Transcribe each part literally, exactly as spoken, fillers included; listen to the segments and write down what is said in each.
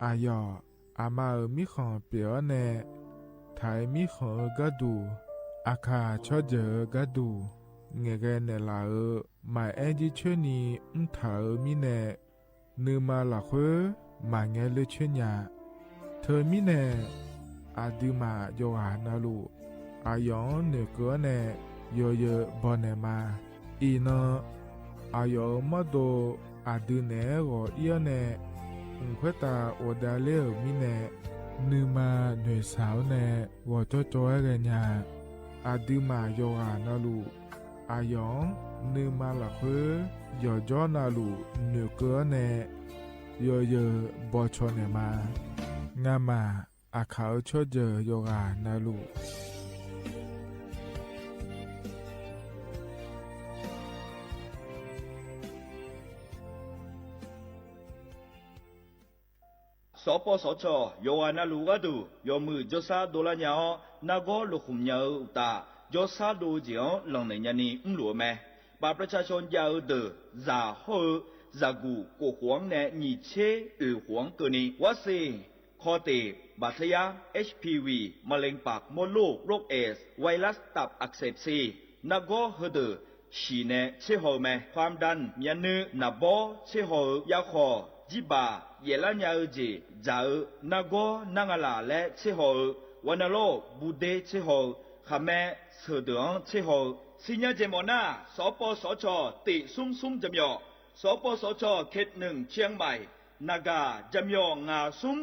aqyawf aqma-euq mirkhanq pyeuf-awr nae, taq-euq mirkhanq-eu gharduq, aqkaq tsawrjeuq-eu gharduq ngaeqghae naeqlaf-euq maqaer jircoer ni mrtaq-euq mirnae, nuima lafkhoer maqngae ler coer nya. Teumirnae, aqduimaf yawqghaq navluf, aqyawf-anr noeqkeuv-awr nae yawzeu bawnaeq ma. Iqnan, aqyawf-euq mawrdo aqdui naeq-aer ghawq ir-awr nae, mq khoertav ghofdav ler-euq mirnae, nuima noeqshaq-awr nae ghawqjawr jawr-aer ghaenya. Aqduimaf yawqghaq navluf, aqyawf-anr nuima lafkhoer yawqjawr navluf noeqkeuv-awr nae, yawzeu bawcawq naeq ma. Ngamaf aqkaq-euq tsawrjeuq yawqghaq navluf, sawqpawv sawqcawq yawqghaq navluf gharduq yawmuiq jawrshar dovlar nya-awr, nargawr lofkhmq nya-eu uqtaf, jawrshar dov-eu jeq-anr lanqnaeq nyani mrluf-eu mae. Baq ประชาชน jav-eu deuq zaq hawr-eu zaqguq kof khof-anr nae nyiq tser oeq khof-anr keuvni, วัคซีน คอเตีย บาดทะยัก เอชพีวี มะเร็งปากมดลูก โรคเอดส์ ไวรัสตับอักเสบซี nargawr heudeuq shiq nae tser haw-eu mae. ความดัน myavnuiv naqbawr tser haw-eu yarkhawq, jirbaq yaeflar nya-eu jeq dzaq-eu nargawr nar nga laq laer tser haw-eu, วัณโรค buder tser haw-eu, khaqmae sheuqdeuq-anr tser haw-eu, siqnya jeq mawf nar, sawqpawv sawqcawq tiq smr smr jaqmyawf, sawqpawv sawqcawq เขตหนึ่ง เชียงใหม่ naqgaq jaqmyawf ngaq smr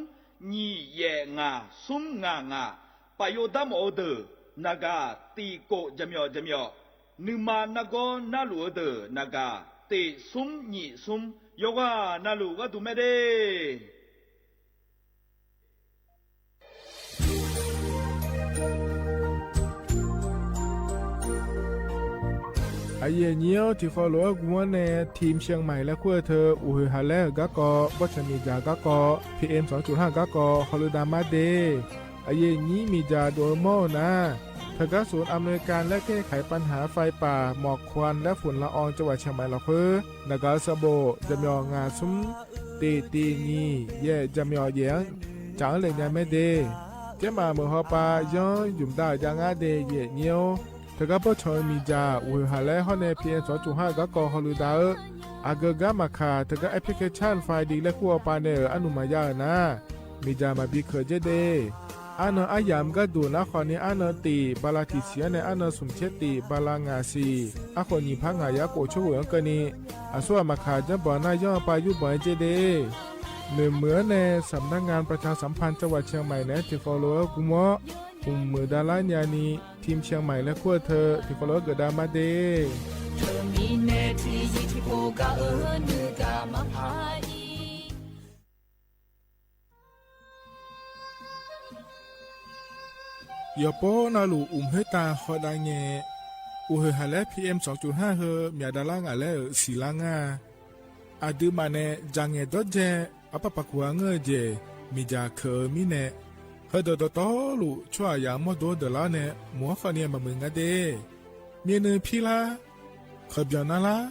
nyiq yaef ngaq smr ngaq ngaq, paf yov darmawf-eu deuq naqgaq tiq kof jaqmyawf jaqmyawf, nuima nargawr narluf-eu deuq naqgaq tiq smr nyiq smr, yawqghaq navluf gharduq mae de. Aqyuif aqnyir-awr, tiqkhawf lof-aer gmr-awr nae, ทีมเชียงใหม่ laer kur-eu teu, uqhoeq haq laer-euq garkawv, bawrtsanq miqdzaq garkawv, PM สองจุดห้า garkawv hawluiv damar de. Aqyuif aqnyir miqdzaq dov-eu mawr-eu nar, teugar ศูนย์อำนวยการแลกแก้ไขปัญหาไฟป่าหมอกควันและฝุ่นละอองจังหวัดเชียงใหม่ lafkhoer naqgaq-eu sanqbof jaqmyawf ngaq smr tiq tiq nyiq yaef jaqmyawf yaef-anr caf-anr le nya mae de. Tsermaf meuq hawpav yanr zmq da-euq jav ngar de, aqyuif aqnyir-or. Teugar bawrtsanq-eu miqdzaq uqhoeq haq laer hawr nae PM สองจุดห้า garkawv hawluiv da-eu, aqgeu gar maqkaq, teugar application file laer kur hawpav nae-euq arnum maqya-euq nar, miqdzaq maqbi keuq dzer de. Arnan aryamq gharduq nar khawfni, arnan tiq bala tiq siq-anr nae arnan smq tser tiq bala ngaq siq, arkhof nyiq par ngaq yar khof coer ghof-anr keuvni, aqsur ghaq maqkaq janrbanq nar yanr-eu pav yurbanq-aer dzer de. Noeqmuiq-anr nae สำนักงานประชาสัมพันธ์จังหวัดเชียงใหม่ naeq-aer tiqkhawf lof-aer gmr-awr, mqmuiq davlar nyani, ทีมเชียงใหม่ laer kur-eu teu tiqkhawf lof-aer geufdav mar de. Teumirnae tiqzir tiqpov gar-eu nuigaq maqpar-ir. Yawqpov navluf mq khoertav hawdav ngae, uqhoeq haq laer PM สองจุดห้า heu myaq davlar ngaq laer-euq siqlar ngar-a. Aqduimaf nae dzaqngaeq dawrdzae arpar paq kuq-a ngeur-eu jeq miqdzaq keuq-eu mirnae, heudeuq dawqtawvluf tsawrhaqzaq-anr mawrdo deuq lar-awr nae mq-anr khawfni maqmuiq ngar de. Myavnuiv pirlar, keuqbyanq narlar,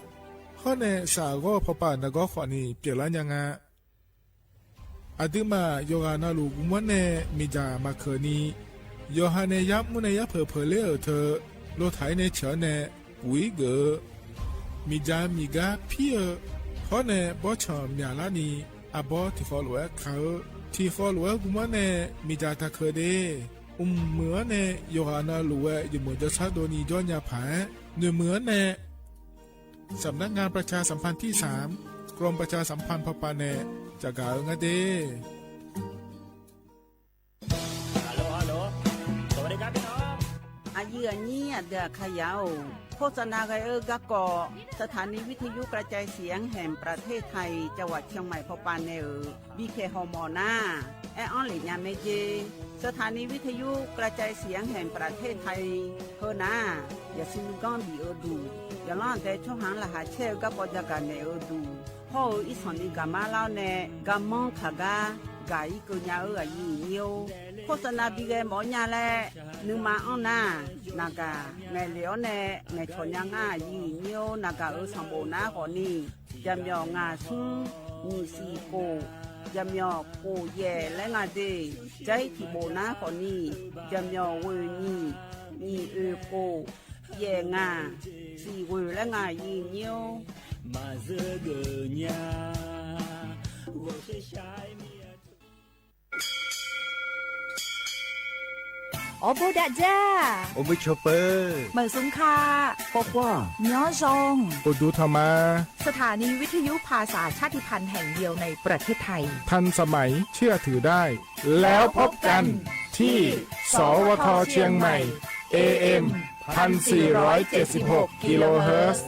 hawr nae shaqghawr-eu pawpav nargawr khawfni pyeuflar nya nga. Aqduimaf yawqghaq navluf gmr-anr nae miqdzaq maqkeuq ni, yawqha nae yar mr nae yar peuq peuq ler-euq teu, lotaq-ir nae ceuq-anr nae puq-ir geuf-eu, miqdzaq miqgar pir-eu, hawr nae bawrtsanq myaqlar ni, arbawr tiqkhawf lof-aer kaq-eu, tiqkhawf lof-aer gmr-anr nae miqdzaq taqkeuq de. Mqmuiq-anr nae yawqghaq navluf-aer yawmuiq jawrshar dovni jawr nya paq-aer, noeqmuiq-anr nae สำนักงานประชาสัมพันธ์ที่สาม กรมประชาสัมพันธ์ พป nae caqgaq-eu ngar de. Aqyuif aqnyir aqdui aqkaqyaq-or, โฆษณา ghae-eu garkawv สถานีวิทยุกระจายเสียงแห่งประเทศไทย จังหวัดเชียงใหม่ พป nae-euq bikhaeq hawmawf nar, aer-anr lef nya mae jer. สถานีวิทยุกระจายเสียงแห่งประเทศไทย heu nar, yaqsur nuiganr bif-eu duq, yaqlanr aqdae tsawrhaq-anr laqkhaq caer-eu garkawv jagaq naeq-eu duq hawr-eu irsanq ni gaqmar lar-awr nae, garmanr kaq gar gaq-ir keuv nya-eu aqyuif aqnyir-or, โฆษณา bi ghae mawf-awr nya laer nuima anr nar, naqgaq ngaeqlef-awr nae ngaeqcawq nya ngar aqyuif aqnyir-or. Naqgaq-euq sanqbof nar khawfni, jaqmyawf ngaq smr nyiq siq khof jaqmyawf khof yaef laer nga de. Jar-ir tiqbof nar khawfni, jaqmyawf ghoe nyiq, nyiq oe khof, yaef ngaq, siq ghoe laer nga yir nyir-or. Maqzeur geuf nya, ghawqshaq shaq-aer mir-a. Awrbo dav dzar. Awrbo cawba. Maqsmr ka. Khawr khawr. Nyanr zaw. Uqduq tanq ma. สถานีวิทยุภาษาชาติพันธุ์แห่งเดียวในประเทศไทย ทันสมัย เชื่อถือได้ แล้วพบกันที่ สวท เชียงใหม่ เอเอ็ม พันสี่ร้อยเจ็ดสิบหก กิโลเฮิรตซ์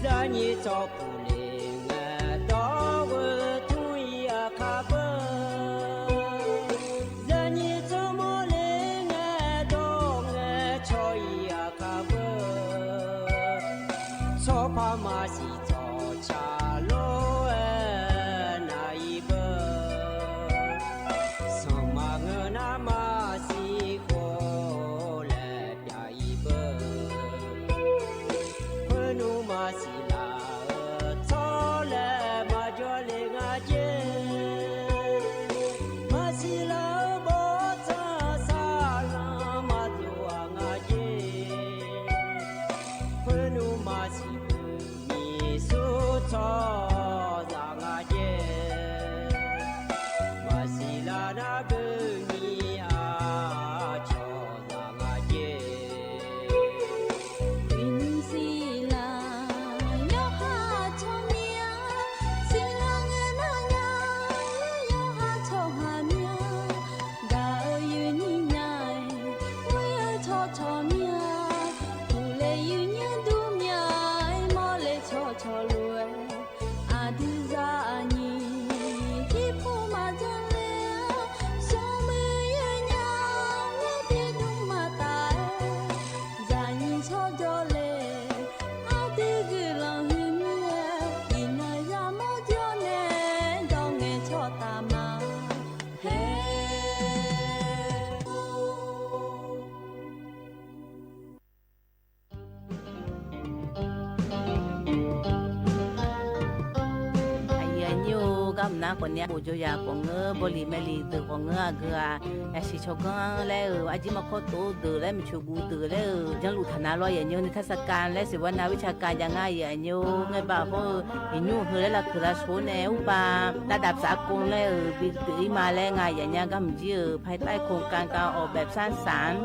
Zaqnyiq tsawrpuq le ngae dawr ghoe tmr-ir aqkar beu. Zaqnyiq tsawrmawr le ngae dawr ngae cawr-ir aqkar beu. Tsawrpar maqsiq tsawrca lof-aer nav-ir beu. Sanqma ngeur nar maqsiq khof laer pyav-ir beu. Khoernmr maqsiq laf-euq tsawrlaeq maqjawr le nga jer. Maqsiq laf-euq bawrtsanq saqlanq maqdov-aq nga jer. Khoernmr maqsiq beu nyiq sur tsawrhaqzaq nga jer. Maqsiq laf nar beu nyiq aqcawq zaq nga jer. Uiqnymr siqlaq yawqhaq tsawrmyanr, siqlaq ngae nar nya, yawqhaq tsawrhaq myanr, gaq-eu yoeqnyir nya-aer, ghoer-eu tsawrcawq myanr, uqle yoeqnyir dur myanr-aer, mawrle tsawrcawq lof-aer, aqdui zaqnyiq jirpov maqjanr ler-awr, smrmuiq yoeqnya-awr, derdmr maqtaf-aer, zaqnyiq tsawrjawr le, aqdui guiqlanq huiqmir-aer, iqnan yamawr jawr nae, dawr ngae tsawrtaf ma. Her Aqyuif aqnyir-or, garmq nar khawfni arbof jawryaq khawf ngeur, bawliq maeqliq deuq khawf ngeur, aqgeu-aq, yasiq tsawrganr laer-euq, arjir markawr tov deuq laer, miqcoeq guv deuq laer-euq, janrluf taq nav lawr aqyuif aqnyir-or, ni tarsaqkav laer siqwar nav wirtsav kav jav ngar aqyuif aqnyir-or, ngaebav hawr-eu iqnymr heu laer lavkuiq lavshoq nae urbav davdavsaq kov laer-euq bi pyeuf-ir ma laer nga aqyuif aqnyir-aq, garmq jir-euq ภายใต้โครงการการออกแบบสร้างสรรค์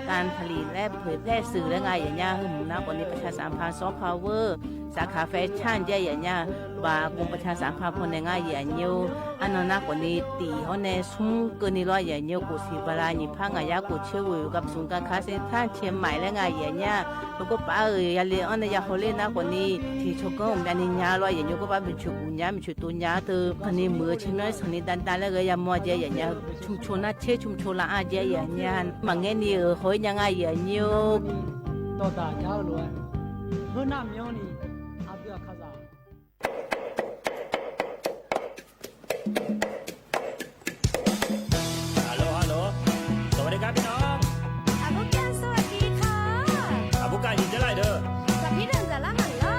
การผลิตและเผยแพร่สื่อ laer nga aqyuif aqnyir-aq, heumq nar khawfni ประชาสัมพันธ์ soft power สาขาแฟชั่น jav aqyuif aqnyir-aq, baqgm ประชาสัมพันธ์ pawnae ngar aqyuif aqnyir-or, arnan nar khawfni tiq hawr nae smr keuvni lawr aqyuif aqnyir-or, กรุงศรีบาลา nyiq par ngaq yar กรุงเทพ gar psmq gar เซ็นทรัลเชียงใหม่ laer nga aqyuif aqnyir-aq, heugar paf-euq yale-anr nae yahaw ler nar khawfni tiq tsawrganr-euq myavni nya lawr aqyuif aqnyir-or, ghawr bar miqcoeq guv nya miqcoeq tov nya-ar teu, khaqni muiq-eu caermyanr sanqni davdav laer ghae yamawr jav aqyuif aqnyir-aq, cmqcoq nar caer cmqcoq laf-anr jav aqyuif aqnyir-aq, maqngaer ni-euq haw-ir nya ngar aqyuif aqnyir-or. Dawqdaq nya-eu lof-aer, heunar myanrni aqdui aqkaqzaq ฮัลโหล สวัสดีครับพี่น้อง Aqbur kar, สวัสดีค่ะ Aqbur kar nyiq dzarlar-iq deuq, saqpir danqdzaq lar maqlar.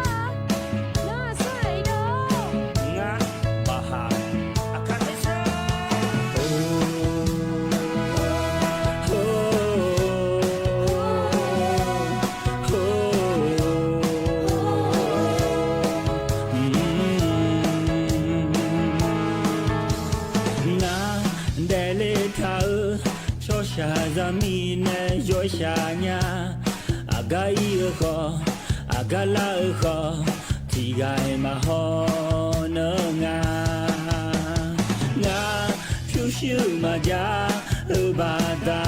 Nawr-aq surhaq-ir dawr. Ngar, baqhaq, aqkar tersar. Ngar daefle taq-eu tsawrshaq zaqmiq nae yawshaq nya. Aqgar ir-eu khawf, aqgar lar-eu khawf, tiq ghaq-iq maqhaw nar nga. Ngar pyurshuir maqjav-eu baqda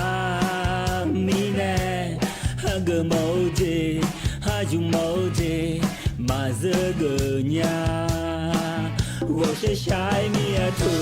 mirnae, hageuf mawf-eu jeq, hajuq mawf-eu jeq, maqzeur geuf nya. Ghawqshaq shaq-aer mir-a teu.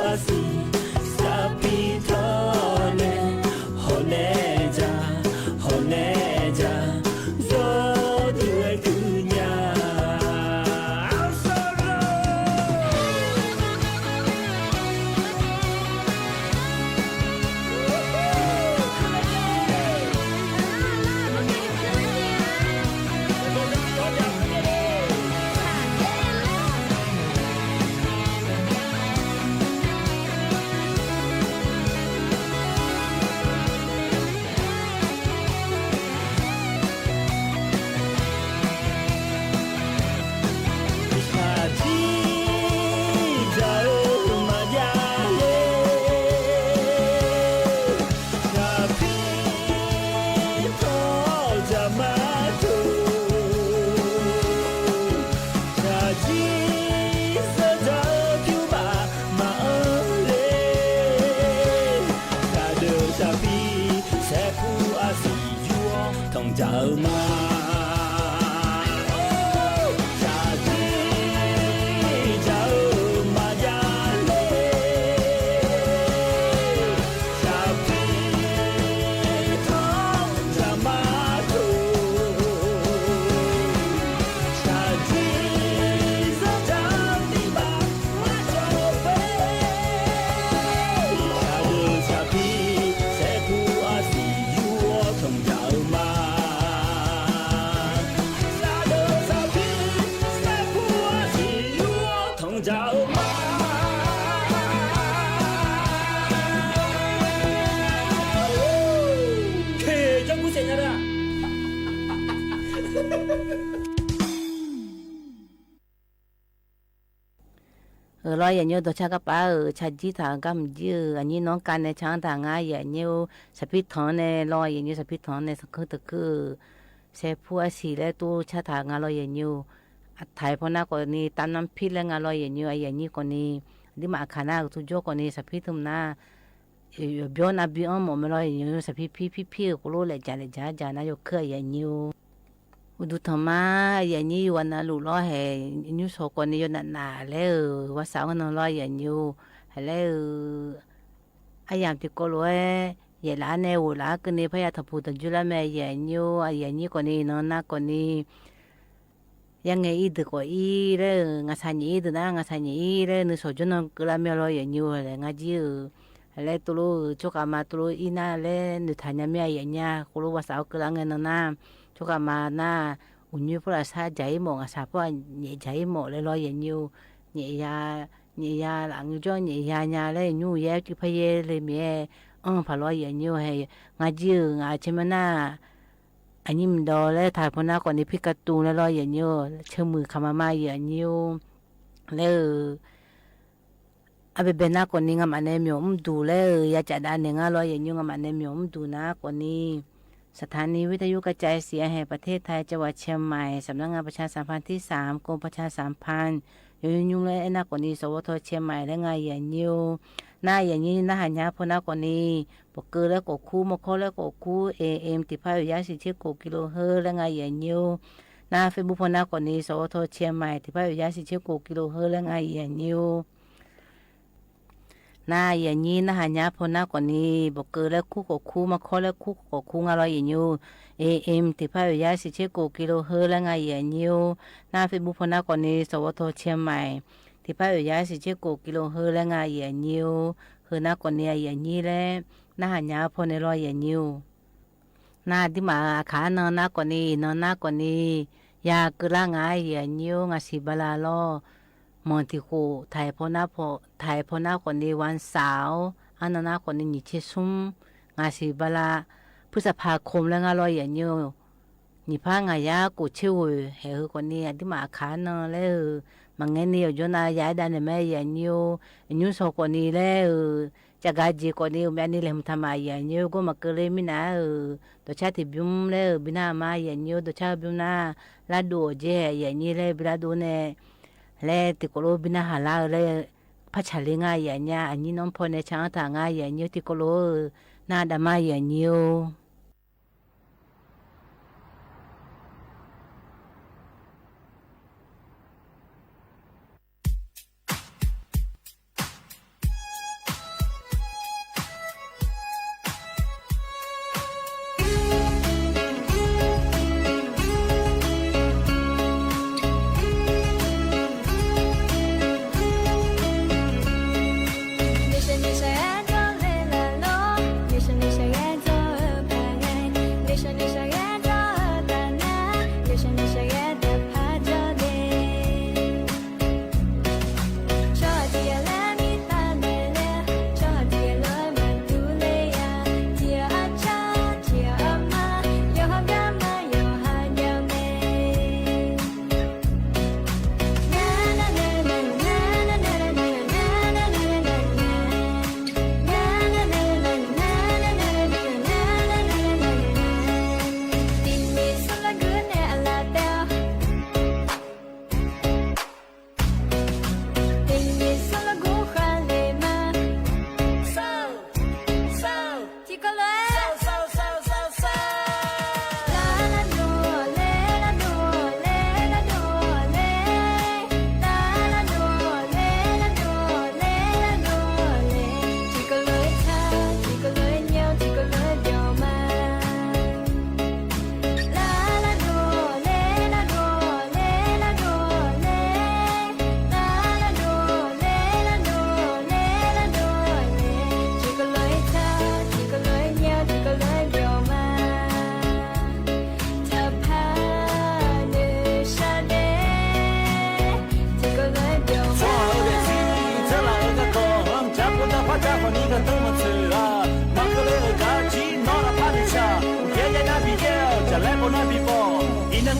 Arsiq sarpir tanq nae, hawq nae ja, hawq nae ja, zawrduq-aer guiqnya. Shaqjir dzaq-eu maqjav le, shaqpir tanq dzaq ma teuq, shaqjir zanr dzaq-eu pyur baf maqanr le, shaqdeuq shaqpir saerpur arsiq yur-awr tanq dzaq-eu ma. Shaqjir dzaq-eu maqjav le, shaqpir tanq dzaq ma teuq, shaqjir zanr dzaq-eu pyur baf maqanr le, shaqdeuq shaqpir saerpur arsiq yur-awr tanq dzaq-eu ma. Shaqdeuq shaqpir saerpur arsiq yur-awr tanq dzaq-eu ma. Teq janrgmr saef nya lar. Euq lawr yaeqnymr dawqcar garpaf-euq tsaqjir taq-eu gar mqjir-eu aqnyir nan-anr kav nae car-anr taq ngar yaeqnymr-or, shaqpir tanq-anr nae lawr yaeqnymr shaqpir tanq-anr nae sanqkeuv teuqkeuv-euq saerpur arsiq laer tov car taq nga lawr yaeqnymr-or. Aqtaq-iq pawnar khawfni tavnanr pir laer nga lawr yaeqnymr-or, aqyuif aqnyir khawfni aqduimaf aqkaq nar-euq tuvjawr khawfni shaqpir tmr nar yawqbyawr navbi anr mawf mae lawr yaeqnymr-or, shaqpir pir pir pir-euq khoerlof laeqjaq laeqjaq-aer jaq nar yawkeuv aqyuif aqnyir-or. Uqduq tanqma aqyuif aqnyir yawqghaq navluf lawr haeq nymr shawq khawfni yawnaf naf laer-euq วันเสาร์ anr nan lawr yaeqnymr-or, haq laer-euq aryamq tiqkawv lof-aer yaeqlaf-ar nae ghoeqlaf-ar keuvni parya tanqpuq tanqjur lar mae yaeqnymr-or, aqyuif aqnyir khawfni nan nar khawfni yangae ir deuq khawf ir laer-euq ngaqshaq nyaef ir deuq nar ngaqshaq nyaef ir laer nuishawq jawrnan keuvlar mir-a lawr yaeqnymr-or, laer ngar jir-euq haq laer tovlof-euq tsawrkhav ma tovlof ir nar laer noeqtaq nya mir-a yaeqnymr-a khoerlof วันเสาร์ keuvlar ngae nan nar tsawrkhav ma nar uqnyoer pawrlaf shar jaq ir mawf ngaqshaq pawrlaf nyaef jaq ir mawf laer lawr yaeqnymr-or, nyaef ya nyaef ya laf ngeur jawr nyaef ya nya laer nymr yaer cuiv paryaer le mir-aer anr-eu paq lawr yaeqnymr-or, hae ngar jir-euq ngaq caer ma nar aqnyir mqdawq laer taq-euq pawnar khawfni pirkav tuv laer lawr yaeqnymr-or, ceumuiq kaqma ma yaeqnymr-or laer-euq arbaebae nar khawfni ngamaf nae myawq mrduq laer-euq yacaf dav naeq ngar lawr yaeqnymr-or, ngamaf nae myawq mrduq nar khawfni สถานีวิทยุกระจายเสียงแห่งประเทศไทย จังหวัดเชียงใหม่ สำนักงานประชาสัมพันธ์ที่สาม กรมประชาสัมพันธ์ yawnymr nymr laer aernar khawfni สวท. เชียงใหม่ laer nga yaeqnymr-or. Nar yaeqnyir narhaq nya pawnar khawfni bawqkeuv laer khawf kur, mawrkawr laer khawf kur, AM tiqpar oeq yar siq tser khof kilohertz laer nga yaeqnyir-or. Nar Facebook pawnar khawfni สวท. เชียงใหม่ tiqpar oeq yar siq tser khof kilohertz laer nga yaeqnyir-or. Nar yaeqnyir narhaq nya pawnar khawfni bawqkeuv laer kur khawf kur, mawrkawr laer kur khawf kur nga lawr yaeqnyir-or. AM tiqpar oeq yar siq tser khof kilohertz laer nga yaeqnyir-or. Nar Facebook pawnar khawfni สวท. เชียงใหม่ tiqpar oeq yar siq tser khof kilohertz laer nga yaeqnyir-or. Heu nar khawfni yaeqnyir laer narhaq nya-eu pawnae lawr yaeqnyir-or. Nar aqduimaf-euq aqkaq arnan nar khawfni iqnan nar khawfni ya keuvlar ngaq-aer yaeqnyir-or, ngaqsiq bala lawr manq tiq khof taq-iq pawnar khawfni วันเสาร์ arnan nar khawfni nyiq tser smr ngaqsiq bala พฤษภาคม laer nga lawr yaeqnyir-or. Nyiq par ngaq yar khof tser ghoeq haeq heu khawfni aqduimaf aqkaq arnan laer-euq maqngaer ni yawqjawr nav ya-aer dav naeq mae yaeqnyir-or. Nymr shawq khawfni laer-euq cavgaq jeq khawfni uqmyav ni laeqhmq taq maf yaeqnyir-or. Gawr maqkeuv ler mirnav-aer-euq dawqcar tiqbymr laer-euq bi nar ma yaeqnyir-or. Dawqcar-eu bymr nar lardov-awq jer haeq yaeqnyir laer bi lardov nae laer tiqkawv lof bi narhaq lar-eu laer par tsaqler nga yaeqnyir-a. Aqnyir nanr pawnae car-anr taq nga yaeqnyir-or. Tiqkawv lof-eu nar dav ma yaeqnyir-or.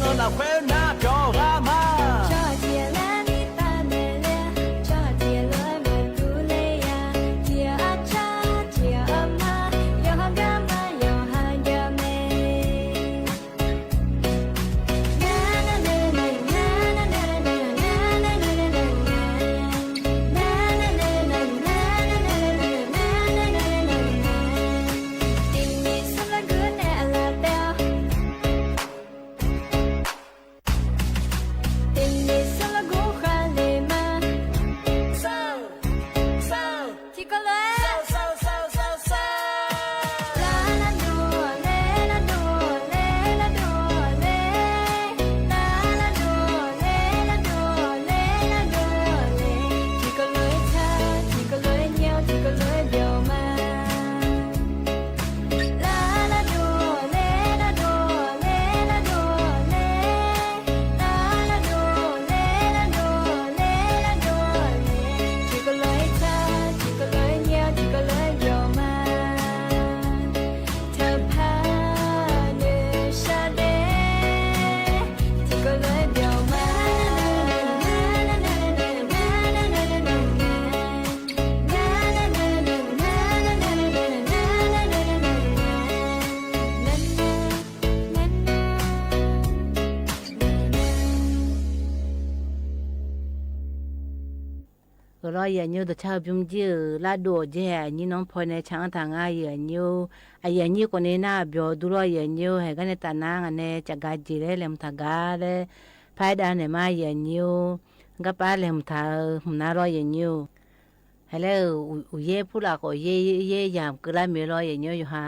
Lafkhoer nar pyawq ghaq ma. Tsawrhaq tiq ghaq lar ni taf naeq ler-a. Tsawrhaq tiq ghaq lof-aer maqdur ler-a. Tiq ghaq arcar, tiq ghaq armar, yawqha garma, yawqha jamae. Tiq nyiq smr largur nae aqlaf taev-awr. Tiq nyiq smr largur khar le ma. Tiqkawv lof-aer. Lar lar dov ler, lar dov ler, lar dov ler. Lar lar dov ler, lar dov ler, lar dov ler. Tiqkawv lof-aer tar, tiqkawv lof-aer nyae, tiqkawv lof-aer byawq ma. Lar lar dov ler, lar dov ler, lar dov ler. Lar lar dov ler, lar dov ler, lar dov ler. Tiqkawv lof-aer tar, tiqkawv lof-aer nyae, tiqkawv lof-aer byawq ma. Taqpar noeqshaq daef, tiqkawv lof-aer byawq ma. Euq lawr, aqyuif aqnyir-eu dawqcar-eu bymr jir-euq lardov-awq jae-aq, aqnyir nanr paw nae tsaq-anr taq nga, aqyuif aqnyir-or. Aqyuif aqnyir khawfni nar byawq dur lawr, aqyuif aqnyir-or. Haeq gar nae taf nar ngaq nae cafgaq jeq laer laeqhmq taq gar laer pardav naeq ma, aqyuif aqnyir-or. Garpar laeqhmq taq-eu hmq nar lawr, aqyuif aqnyir-or. Haeq laer-euq uqyaer purlaf khawf yaer yaer yamq keuvlar mae lawr, aqyuif aqnyir-or. Yawqha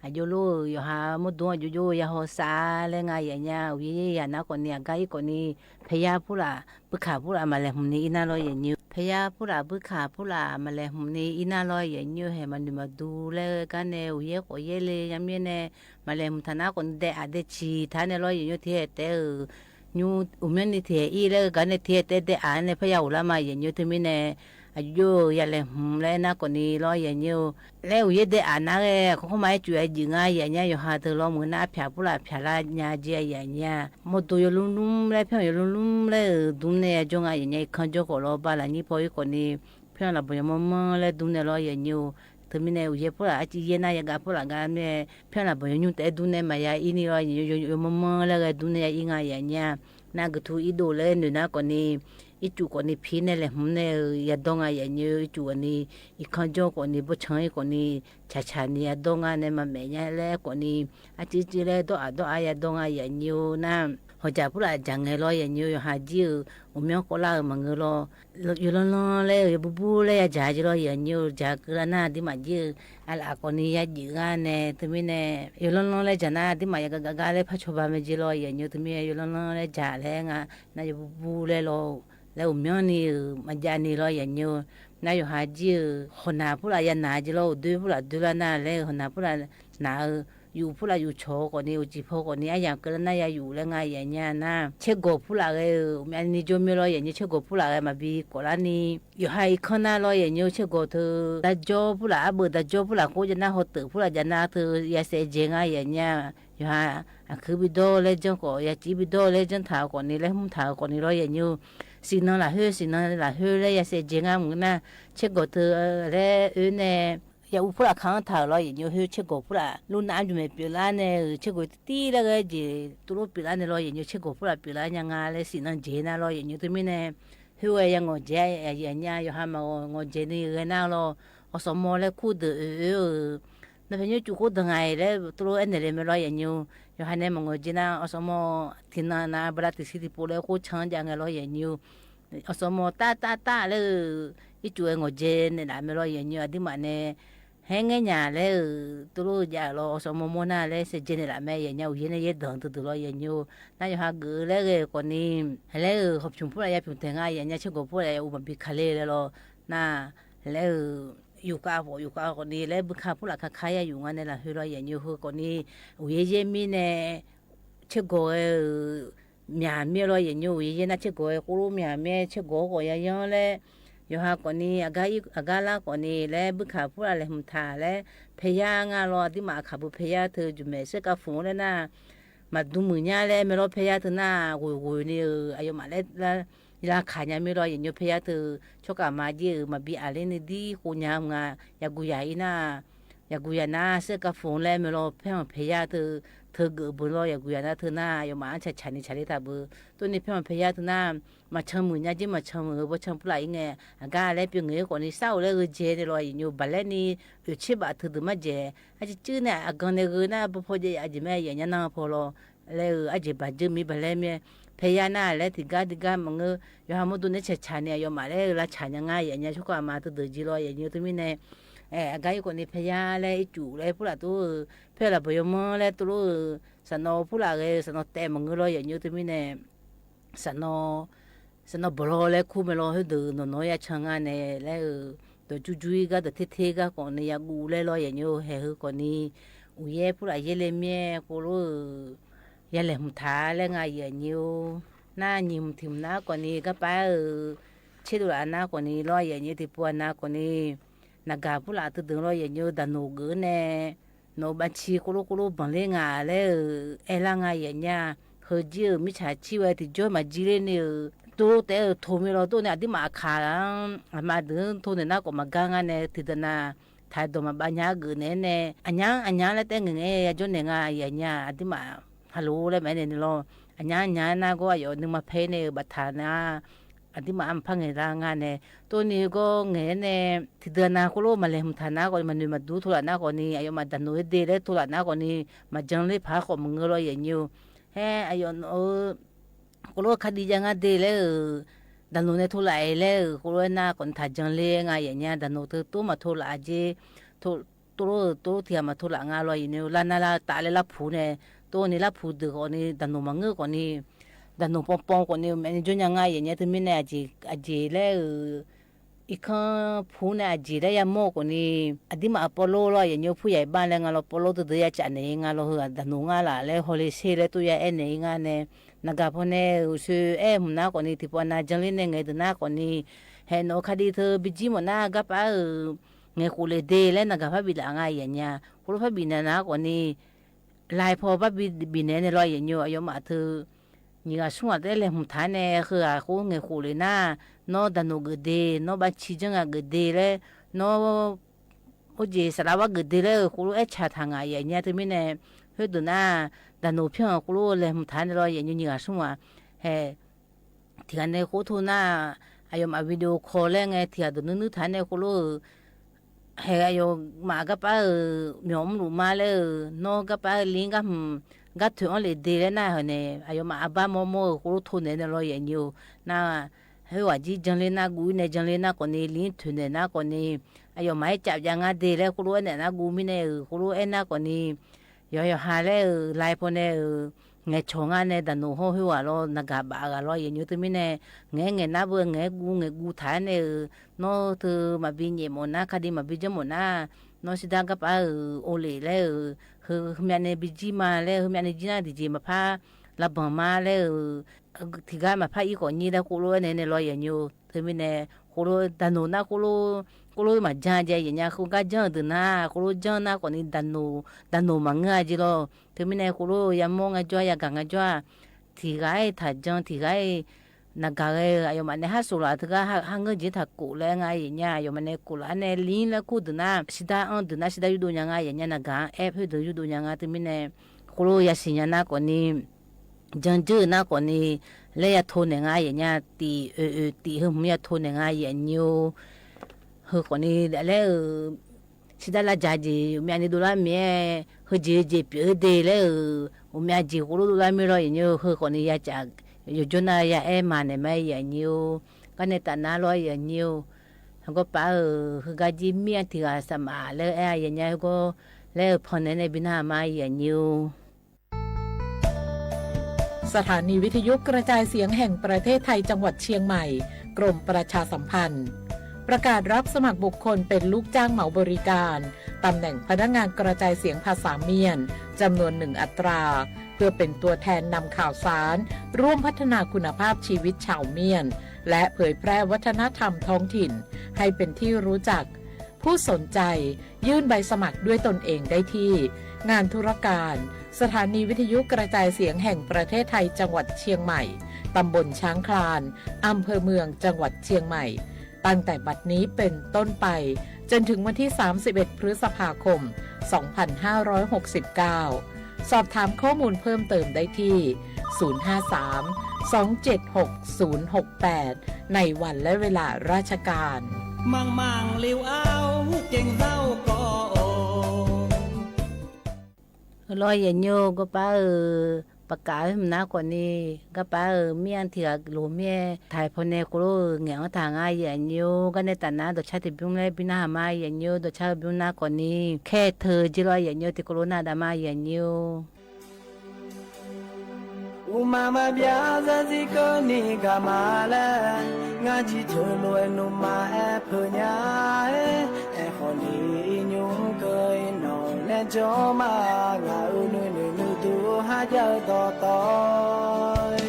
aqjox lor-euq yawqha mawrdo-anr aqjox jox-eu ya hawsav laer nga, aqyuif aqnyir-a. Uqyaer yaer yamq nar khawfni aqgar ir khawfni, paeqyar purlaf buikaq purlaf maqlaeqhmq ni ir nar lawr, aqyuif aqnyir-or. Paeqyar purlaf buikaq purlaf maqlaeqhmq ni ir nar lawr, aqyuif aqnyir-or. Haeq maqnoeq maqdur laer gar nae uqyaer khawf yaer le yamir nae maqlaeqhmq taq nar khawfni daef-aq daef ciq taq nae lawr, aqyuif aqnyir-or. Tiqhaeq taef-euq nymr uqmyanrni tiqhaeq ir laer-eu gar nae tiqhaeq taef daef-aq nae parya ghoflar ma, aqyuif aqnyir-or. Teumirnae aqjox-eu ya laeqhmq laer aernar khawfni lawr, aqyuif aqnyir-or. Laer uqyaer daef-aq nar ghae khawrkhawr ma aer cuf-aer jeq nga, aqyuif aqnyir-a. Yawqha deuq lawmuiq nar arpyaq purlaf pyaqlar nya jeq, aqyuif aqnyir-a. Mawrdo yawlmr lmr laer, pyanr yawlmr lmr laer-euq dmr nae ya jawr nga, aqyuif aqnyir. Kanr jawr khawf lawr, bala nyir paw ir khawfni pyanr laf banq yawmawr manr laer dmr nae lawr, aqyuif aqnyir-or. Teumirnae uqyaer purlaf arciv yaer nar yagaq purlaf gar nae pyanr laf banq yawnymr taef-aer dmr nae maqya ir ni lawr, aqyuif aqnyir-or. Yawmawr manr laer ghae dmr nae ya ir nga, aqyuif aqnyir-a. Nar guiqtu irdov laer noeq nar khawfni ircuf khawfni pir nae laeqhmq nae-eu yadawr nga, aqyuif aqnyir-or. Ircuf khawfni irkanr jawr khawfni bawrtsanq ir khawfni tsaqtsaq ni yadawr nga nae maqmaef nya laer khawfni arciv civ laer dawr-aq dawr-ar yadawr nga, aqyuif aqnyir-or. Nar hawqjaq purlaf jaq ngae lawr, aqyuif aqnyir-or. Yawqha jir-euq uqmyanr kawvlar-euq maqngeur lawr. Yawlanr lanr laer-euq yawbur bur laer ya jaq jir lawr, aqyuif aqnyir-or. Jaq keuvlar nar aqduimaf jir-eu aqlaf khawfni ya jeq gar nae, teumirnae yawlanr lanr laer jaq nar aqduimaf yagaq gaq gar laer par cawba mae jir lawr, aqyuif aqnyir-or. Teumirnae yawlanr lanr laer jaq laer nga, nar yawbur bur laer lawr laer uqmyanr ni-euq maqjav ni lawr, aqyuif aqnyir-or. Nar yawqha jir-euq hawq naq purlaf ya naq jir lawr, uqdoer purlaf doerlar nar laer-eu hawq naq purlaf naq-eu, yuf purlaf yuf cawq-eu khawfni, uqcif paw khawfni aryamq keuvlar nar ya yuf laer nga, aqyuif aqnyir-a. Nar caergawq purlaf ghae-euq myavni jawr mir lawr, aqyuif aqnyir. Caergawq purlaf ghae maqbi kawflar ni yawqha irkanr nar lawr, aqyuif aqnyir-or. Caergawq teu daqjawr purlaf arbeuv daqjawr purlaf khof jav nar hawteuq purlaf jav nar teu yasaev jae nga, aqyuif aqnyir-a. Yawqha aqkuir bidawr-eu laer janr khawf, yaciv bidawr-eu laer janr taq-euq khawfni, laer hmr taq-euq khawfni lawr, aqyuif aqnyir-or. Siqnan lafkhoer siqnan lafkhoer laer yasaev jae ngar mq nar, caergawq teu laer oe nae ya uv purlaf ka-anr taq-euq lawr, aqyuif aqnyir-or. Khoer caergawq purlaf luf nav-anr jmqmaeq pyeuflar nae-euq caergawq tir tir laer ghae jeq tuvlof pyeuflar nae lawr, aqyuif aqnyir-or. Caergawq purlaf pyeuflar nya nga laer siqnan jeq nar lawr, aqyuif aqnyir-or. Teumirnae khoer ghae ya ngawqdzaeq, aqyuif aqnyir-a. Yawqha maqghae ngawqdzaeq ni ghae nar lawr, awqsawq mawr laer kurdeuq oe oe-euq nawr pyaeqnymr cuf khoer danq nga-iq laer tuvlof aernaeq le mae lawr, aqyuif aqnyir-or. Yawqha nae maqngawq jeq nar awqsawq mawr tiqnan nav bala tiqsiq tiqpov laer khoer can jav ngae lawr, aqyuif aqnyir-or. Awqsawq mawr tar tar tar laer-euq ircuf ghae ngawqdzaeq naeqlaf mae lawr, aqyuif aqnyir-or. Aqduimaf nae haer ngaer nya laer-euq tuvlof jav-euq lawr, awqsawq mawr mawr nar laer saevdzae naeqlaf mae, aqyuif aqnyir-or. Uqyaer nae yaerdanq duidui lawr, aqyuif aqnyir-or. Nar yawqha geuf-eu laer ghae-euq khawfni, laer-euq hawqpymq purlaf yapymq taeq nga, aqyuif aqnyir-a. Caergawq purlaf ya uv maqbi ka ler laer lawr. Nar laer-euq yufkhav khawf yufkhav khawfni laer buikhav purlaf kakar ya yuf nga nae lafkhoer lawr, aqyuif aqnyir-or. Heu khawfni uqyaer yaer mirnae caergawq ghae-euq myaq mir-aer lawr, aqyuif aqnyir-or. Uqyaer yaer nar caergawq ghae khoerlof myaq mir-aer caergawq-awr khawf ya yanr laer, yawqha khawfni aqgar lar khawfni laer buikaq purlaf laeqhmq taq laer paeqyar nga lawr. Aqduimaf aqkaq beu paeqyar teu jmqmaeq saerkav fmq-eu laer nar, maqdm muiq nya laer mae lawr. Paer yar teu nar ghoeq ghoeq ni-euq aqyawfmaf laer lar kaq nya mir lawr. Aqyawf nymr paer yar teu tsawrkhav ma jir-euq maqbi aqler ni dir khov nya-eu nga. Yaqguq yaq ir nar, yaqguq yaq nar saerkav foq laer mae lawr. Paer-anr paer yar teu, teugeuf beu lawr. Yaqguq yaq nar teu nar aqyawfmaf-anr tsaqtsaq ni tsaqler taq beu. Tov ni paer-anr paer yar teu nar, maqcan muiq nya jir maqcan muiq-eu bawrtsanr purlaf ir ngae, aqgar laer pyeuf ngaeq-ir khawf ni sar-euq laer gheu dzae nae lawr. Aqyawf nymr baqlaer ni oeqtser baf teu deuq marjaeq. Arciv cuir nae aqgan nae gheu nar baw paw jav yaf jeq mae. Aqyawf nymr nar paw lawr laer-eu arjeq baq dzeur mir baqlaer mir-aer, paer yar nar laer tiqgar tiqgar maqngeur. Yawqha mawrdo nae tsaqtsaq ni aqyawfmaf laer-eu lavtsaq nya ngar yaf nya tsawrkhav ma teu deuq jir lawr. Aqyawf nymr teumirnae aqgar ir khawf ni paer yar laer ircuf laer purlaf tov-eu, paer-eu laf bawq yawmanr laer tov lor-eu, saqnawv purlaf ghae-eu saqnawv taev maqngeur lawr. Aqyawf nymr teumirnae saqnawv, saqnawv bawq lawr laer kur mae lawr. Khoerdeuq nawq nawq-anr ya can nga nae laer-eu, dawq jur jur-ir gar dawq ter ter gar khawf ni yaguv laer lawr. Aqyawf nymr haeq heu khawf ni uqyaer purlaf yaerle mir-aer khov lor-euq, ya laeqhmq taq laer nga. Aqyawf nymr-or, nar nyiq hmq tiq hmq nar khawf ni garpav-eu tserdov laf nar khawf ni lawr. Aqyawf nymr tiqpov aqnav khawf ni naqgaq purlaf teu deuq lawr. Aqyawf nymr daqnoq geuf-eu nae nawq-euq bavci khov lor khov lor banqler nga laer-euq aerlar nga. Aqyawf nymr heujir-euq mirtsaq cir ghae tiqjawr maqjir ler ni-euq tov taef-euq to mir lawr. Tov nae aqdirmaf aqkaq-anr aqma deuq-anr to naeq nar khawf maqgar nga nae tiqdeuq nav taq dawq maqbav nya-aer geuf naeq-aer nae aqnyar aqnyar laer taef ngaeq ngae yajawr naeq nga. Aqyawf nymr aqdirmaf halo laer maqaer naeq ni lawr. Aqnyar aqnyar nar gawr aqyawf nuima paer nae-eu baftaq nar aqdirmaf-anr maqpar ngaeqlar nga nae, tov ni gawr ngaeq-aer nae tiqdeuq nav khov lor maqlaeqhmq taq nar khawf ni, maqnoeq maqdur tov laf nar khawf ni, aqyawfmaf daqnoq-aer de laer tov laf nar khawf ni, maqjan ler paq-aer khawf maqngeur lawr. Aqyawf nymr-or, haer aqyawf nawq-eu khov lor khardiv jav ngar de laer-euq daqnoq nae tov laf-aer laer-euq khov lor aernar khawf ni taq jan ler nga. Aqyawf nymr daqnoq teu tov maqtov laf-a jer, tov lor-euq tov lor tiq ghaq maqtov laf nga lawr. Aqyawf nymr lar nar lar taf laer larpuq nae, tov ni larpuq deuq khawf ni daqnoq maqngeur khawf ni, daqnoq pawpaw khawf ni ghawqmyavni jawr nya nga. Aqyawf nymr teumirnae aqjeq laer-euq irkanr puq nae aqjeq laer yamawr-eu khawf ni, aqdirmaf pawv lor lawr. Aqyawf nymr pur yaq-iq bar laer nga lawr, pawv lor teu deuq ya caf naeq-ir nga lawr. Heu-aq daqnoq ngar laf laer hawle ser laer tov ya aer naeq-ir nga nae, naqgaq paw nae-euq soe aer hmq nar khawf ni tiqpov nav jan ler nae ngaeq deuq nar khawf ni, haeq nawq-eu khardiv teu bijir mawf nar garpav-euq ngaeqkhof lef de laer naqgaq par biflaf nga. Aqyawf nymr khov lor par bifnaeq nar khawf ni, lai paw par bi bifnaeq nae lawr. Aqyawf nymr aqyawfmaf teu nyiq ghaq smr ghaq taef-aer laeqhmq taq-aer nae heu ghaq khov ngaeqkhof lef nar, nawr daqnoq geuf de, nawr bavci janr nga geuf de laer, nawr orjeq saflar war geuf de laer-euq khov lor aer caq taq ngaq. Aqyawf nymr teumirnae khoerdeuq nar daqnoq pyanr-euq khov lor laeqhmq taq-aer nae lawr. Aqyawf nymr nyiq ghaq smr ghaq hae tiq ghaq nae khov tov nar, aqyawfmaf video call laer ngae tiq ghaq deuq nuir nuir taq-aer nae khov lor-euq hae aqyawfmaf garpav-euq myawq mrluf ma laer-euq, nawr garpav-eu li-anr gar hmq gar toeq-anr lef de laer nar, hawq nae aqyawfmaf arbar mawrmawr-euq khov lor tov naeq nae lawr. Aqyawf nymr-or, nar khoerghaq jir jan ler nar guv-ir nae jan ler nar khawf ni, li-anr toeq naeq nar khawf ni, aqyawfmaf-aer caf jav ngar de laer khov lor aernaeq nar guv mirnae-euq khov lor aernar khawf ni, yawqha yawqha laer-euq lai paw nae-euq ngaeqcawq ngar nae daqnoq hawr khoerghaq lawr naqgaq baf ghaq lawr. Aqyawf nymr teumirnae ngaeq-aer ngaeq nar beu ngaeq-aer guv ngaeq guv taq-aer nae-euq, nawr teu maqbi nyaef mawf nar, khardiv maqbi janr mawf nar, nawr shirdav garpav-euq ovlef laer-euq, heu heumyav nae bijir ma laer, heumyav nae jir nar tiqjeq maqpar lavbanq ma laer-euq, tiqgar maqpar ir khawf nyir laer khov lor aernaeq nae lawr. Aqyawf nymr-or, teumirnae khov lor daqnoq nar khov lor, khov lor maqjan jae. Aqyawf nymr khoergar janr-euq deuq nar khov lor janr nar khawf ni daqnoq maqngeur-a jeq lawr. Teumirnae khov lor yamawr ngar jawr-a, yagaq ngar jawr-a, tiq ghaq-aer taq jan, tiq ghaq-aer naqgaq ghae-eu aqyawfmaf nae har soq laf teugar har ngeur jeq taq kof laer nga. Aqyawf nymr aqyawfmaf nae kof laf-aer nae li-anr laer kur deuq nar shirdav-anr deuq nar shirdav yurdov nya nga. Aqyawf nymr naqgaq-anr aer khoerdeuq yurdov nya nga. Teumirnae khov lor yasiq nya nar khawf ni, janr jeur-eu nar khawf ni, laer ya to naeq nga. Aqyawf nymr tif oeq oeq tif heu hmq ya to naeq nga. Aqyawf nymr-or, heu khawf ni laer-euq shirdav lavdzaq jeq ghawqmyavni dovlar mir-aer, heujeq heujeq pyeuf-eu de laer-euq ghawqmyav jeq khov lor dovlar mir lawr. Aqyawf nymr-or, heu khawf ni ya caf yawqjawr nar ya aer maqnaeq ma. Aqyawf nymr-or, garnae taf nar lawr. Aqyawf nymr-or, heugawr paf-euq heugar jir mir-a tiq ghaq saqmaf laer aer-a. Aqyawf nymr heugawr laer-euq pannaeq nae bi nar ma. Aqyawf nymr-or. สถานีวิทยุกระจายเสียงแห่งประเทศไทย จังหวัดเชียงใหม่ กรมประชาสัมพันธ์ ประกาศรับสมัครบุคคลเป็นลูกจ้างเหมาบริการ ตำแหน่งพนักงานกระจายเสียงภาษาเมียน จำนวนหนึ่งอัตรา เพื่อเป็นตัวแทนนำข่าวสาร ร่วมพัฒนาคุณภาพชีวิตชาวเมียน และเผยแพร่วัฒนธรรมท้องถิ่น ให้เป็นที่รู้จัก ผู้สนใจ ยื่นใบสมัครด้วยตนเองได้ที่ งานธุรการ สถานีวิทยุกระจายเสียงแห่งประเทศไทย จังหวัดเชียงใหม่ ตำบลช้างคลาน อำเภอเมือง จังหวัดเชียงใหม่ ตั้งแต่บัดนี้เป็นต้นไป จนถึงวันที่ สามสิบเอ็ด พฤษภาคม สองพันห้าร้อยหกสิบเก้า สอบถามข้อมูลเพิ่มเติมได้ที่ ศูนย์ห้าสามสองเจ็ดหกศูนย์หกแปด ในวันและเวลาราชการ Manqmanq le-aer gaqzar-eu kawv-or. Lawr, aqyuif aqnyir-or, garpar-euq paqkav-aer mqnar khawfni, garpar-euq mir-anr tiq ghaq loq mir-aer taq-iq pawnae khawf lor-euq ngaeq-anr taq nga, aqyuif aqnyir-or. Garnae tafnar dawqcar tiqbymr laer bi narhaq ma, aqyuif aqnyir-or. Dawqcar-eu bymr nar khawfni, kaer teu jir lawr, aqyuif aqnyir-or. Tiqkawv lof nar dav ma, aqyuif aqnyir-or. Uqmaq maqbyav zarzir keuvni gaq ma laer, ngar jir teulof-aer nuima aer peuq nya-aer, aerkhawf ni iqnymr keuv-ir nawq nae jawr ma, ngaq-euq nuinoeq nuiduq kharjav-eu dawqtawv-ir.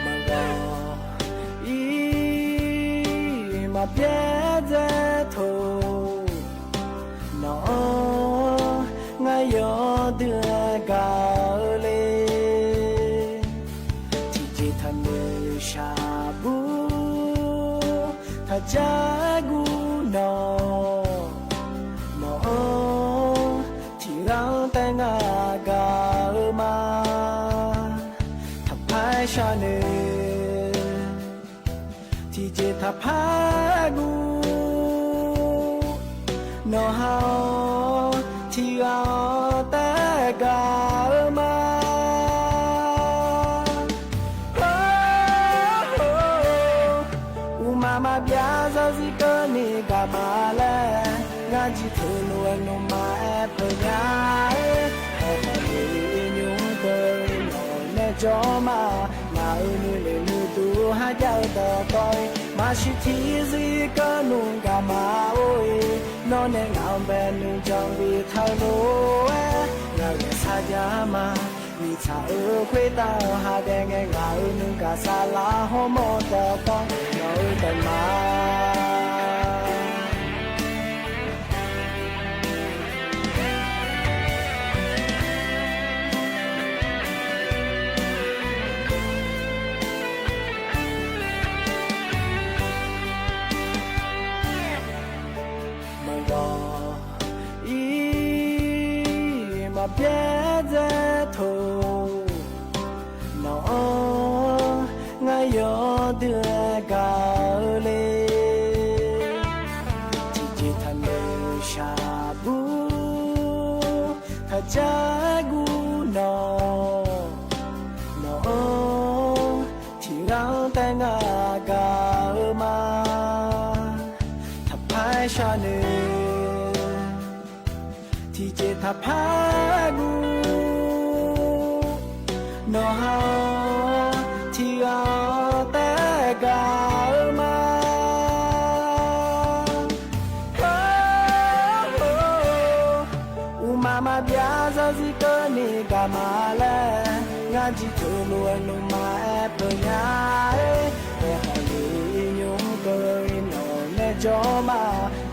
Maqgawq-ir maqbyaer dzae taq-or, nawq-anr ngar yawdui-aer gaq-eu le. Tiqjeq taqnoeq shaqbur taqjar guv nawq, nawq-anr tiqghaq-anr taef ngar gaq-eu ma. Taqpar-aer sharnoeq tiqjeq taqpar guv, nawqha-anr tiqghaq-anr taef gaq-eu ma. Uqmaq maqbyav zarzir keuvni gaq ma laer, ngar jir teulof-aer nuima aer peuq nya-aer, aerkhawf ni iqnymr keuv-ir nawq nae jawr ma. Ngaq-euq nuinoeq nuiduq kharjav-eu dawqtawv-ir, maqsiq tiqzir keuvnmr gaq ma-or-ir, nawr nae ngaq-anr bae nuijan bi taq-eu lof-aer, ngaq ghae sarjax ma. Mirtsaq-euq khoertav-eu ha dae ngae, ngaq-euq nuigaq saflar hawmawr dawqtawv nawq-eu taef ma. Maqgawq-ir maqbyaer dzae taq-or, nawq-anr ngar yawdui-aer gaq-eu le. Tiqjeq taqnoeq shaqbur taqjar guv nawq, nawq-anr tiqghaq-anr taef ngar gaq-eu ma. Taqpar-aer sharnoeq tiqjeq taqpar guv, nawqha-anr tiqghaq-anr taef gaq-eu ma. Uqmaq maqbyav zarzir keuvni gaq ma laer, ngar jir teulof-aer nuima aer peuq nya-aer, aerkhawf ni iqnymr keuv-ir nawq nae jawr ma.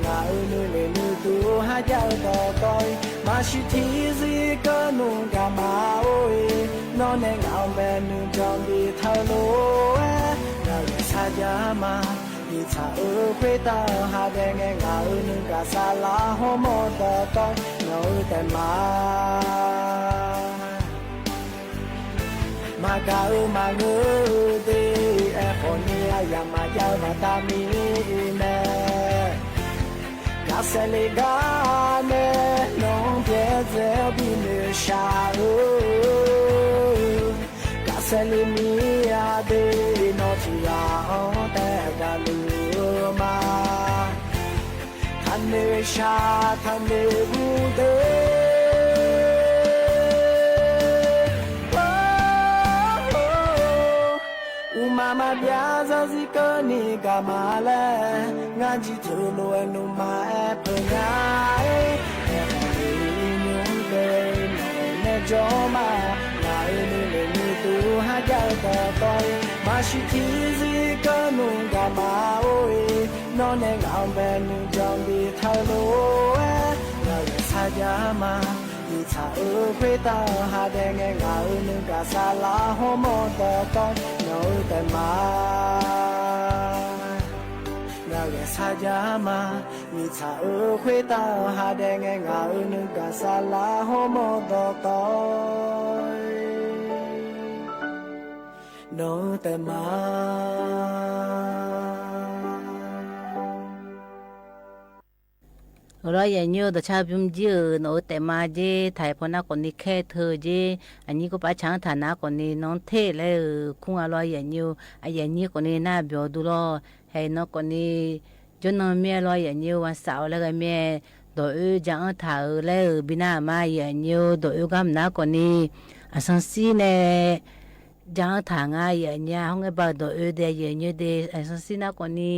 Ngaq-euq nuinoeq nuiduq kharjav-eu dawqtawv-ir, maqsiq tiqzir keuvnmr gaq ma-or-ir, nawr nae ngaq-anr bae nuijan bi taq-eu lof-aer, ngaq ghae sarjax ma. Mirtsaq-euq khoertav-eu ha dae ngae, ngaq-euq nuigaq saflar hawmawr dawqtawv nawq-eu taef ma. Maqgaq-eu maqngeur-eu de, aerkhawf ni aryamq maqjav-eu baqda mirnae, gaqsaef le gar nae nawq-anr byaerdzae-awr binoeq shaq-eu, gaqsaef le mir-a de, nawr tiqghaq-anr taef gaqluf-eu ma. Taqnoeq shaq taqnoeq guv de. Uqmaq maqbyav zarzir keuvni gaq ma laer, ngar jir teulof-aer nuima aer peuq nya-aer, aerkhawf ni iqnymr Yawma, ngaq-euq nuinoeq nuiduq kharjav-eu dawqtawv-ir, maqsiq tiqzir keuvnmr gaqma-or-e, nawr nae ngaq-anr bae nuijan biftaq-eu lof-aer, ngaq ghae sarjax ma. Mirtsaq-euq khoertav-eu ha dae ngae, ngaq-euq nuigaq saflar hawmawr dawqtawv-ir, nawq-eu taef ma. Ngaq ghae sarjax ma. Mirtsaq-euq khoertav-eu ha dae ngae, ngaq-euq nuigaq saflar hawmawr dawqtawv-ir, nawq-eu taef ma. Awq lawr, aqyuif aqnyir-eu, dawqcar bymr jir-euq nawq-eu taef ma jer. Taq-iq paw nar khawfni kaer teu jer. Aqnyir kawrpav tsaq-anr taq nar khawfni nawq-anr ter laer-euq kur nga lawr, aqyuif aqnyir-eu. Aqyuif aqnyir khawfni nar byawq dur lawr. Haeq nan khawfni jawrnan mir-aer lawr, aqyuif aqnyir-eu, ghaq saf-awr laer ghae mir-aer, dawq oer ja-anr taq-euq laer-euq bi nar-aq ma, aqyuif aqnyir-eu, dawq oer gar mq nar khawfni aqsanr shir nae ja-anr taq nga, aqyuif aqnyir-a. Hawr ngae ba-euq dawq oer de, aqyuif aqnyir de, aqsanr shir nar khawfni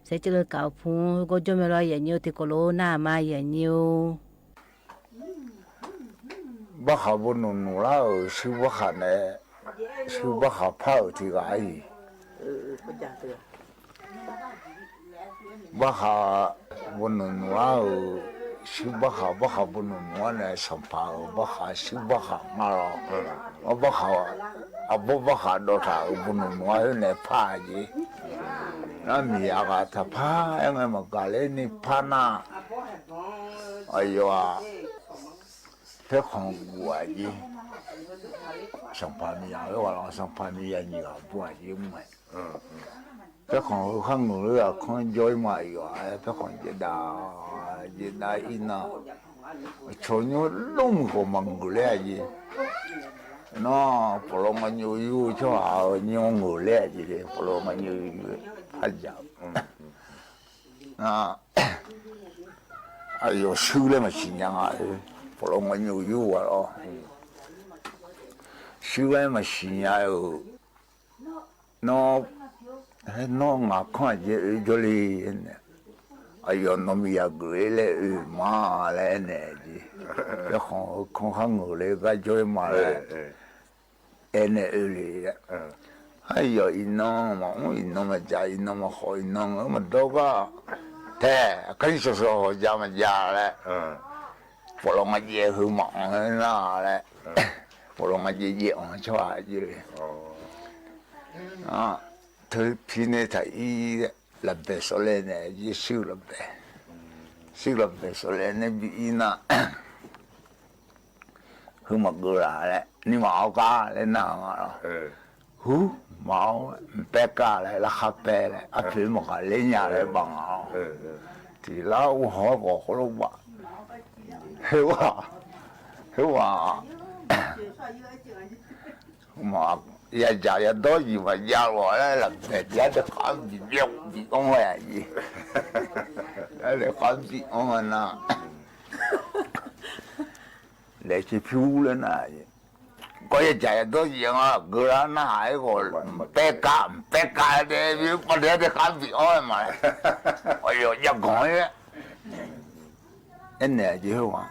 saeqcaevleuv kaf-eu pu-anr gawr jawr mae lawr, aqyuif aqnyir-eu, tiqkawv lof-aer nar-aq ma, aqyuif aqnyir-or. Barkhaq bo nmq nmq lar-euq shuir barkhaq nae, shuir barkhaq par-euq tiq ghaq-ir. Barkhaq bo nmq nmq lar-euq shuir barkhaq, barkhaq bo nmq nmq-anr nae sanqpaq-euq barkhaq shuir barkhaq nga lawr. Barkhaq, aqbawr barkhaq dawv taq-euq bo nmq nmq-anr khoer nae par-a jeq. Nar miqyaq ghaq taqpar-aer ngae maqgaq ler ni par nar, aqyawf-aq, paerkhanq guf-aq jeq. Sanqpaq miqyaq khoerghaq lawr, sanqpaq miqyaq nyiq ghaq bur-aq jeq mr-ae. Paerkhanq heu khar ngeuq ler-aq kanr jawr-ir ma, aqyawf-aer paerkhanq jaev dav jaev dav-ir nar, aqcawq nymr lmr muiq khawf maqngeuq ler-a jeq. Nar pawqlaw nga nymr yur-eu tsawrhaq-euq nymr ngeuq ler-a jeq le, pawqlaw nga nymr yur-eu par jaq-eu. Nar aqyawf shuir laer maqsiq nya nga-eu, pawqlaw nga nymr yur-aq lawr. Shuir laer maqsiq nya-euq, nawr, nawr ngaq kanr aqjeq oe jawrle nae, aqyawf nawq miqyaq geuf-ir laer oe ma laer aernaeq jeq. Paerkhanq heu kanr khar ngeuq le gar jawr-ir ma laer aernaeq oe le. Aqyawf iqnan maqmr, iqnan maqjaq, iqnan maqkhawf, iqnan-anr maqdawr gar tae, aqkar nir shawq shawq hawq ja maqja laer, pawqlaw nga jaev heu maqanr nar laer, pawqlaw nga jaev jaev anr-eu tsawrhaq jeq le. Teu pi nae taq-ir, lafbaeq sawv laer nae jeq, shuir lafbaeq, shuir lafbaeq sawv laer nae bi-ir nar, heu maqgeuv laf laer, nirmaf-awr gar laer nar nga lawr. Hur, maqawr, mqpaer kar laer, larkhar paer laer, arpoeq maqghaq ler nya laer baf nga lawr. Tiqlar uvhawr khawf khoerlof baf. Heu-aq, heu-aq, yadzaq yadawr jeq maqjav lof-a laer, lafbaeq tiq-ar daeqkhav bif byav bif-anr-a jeq. Daeqkhav bif-anr-a nar, laeq caev pyur laer nar, kawv yadzaq yadawr jeq-anr geular narhaq-aer ghawq, mqpaer kar mqpaer kar-aer dae, bif-anr daeqkhav bif-anr-aer ma laer, aqyawf jav ganq-ir laer aernaeq-a jeq. Heu-aq,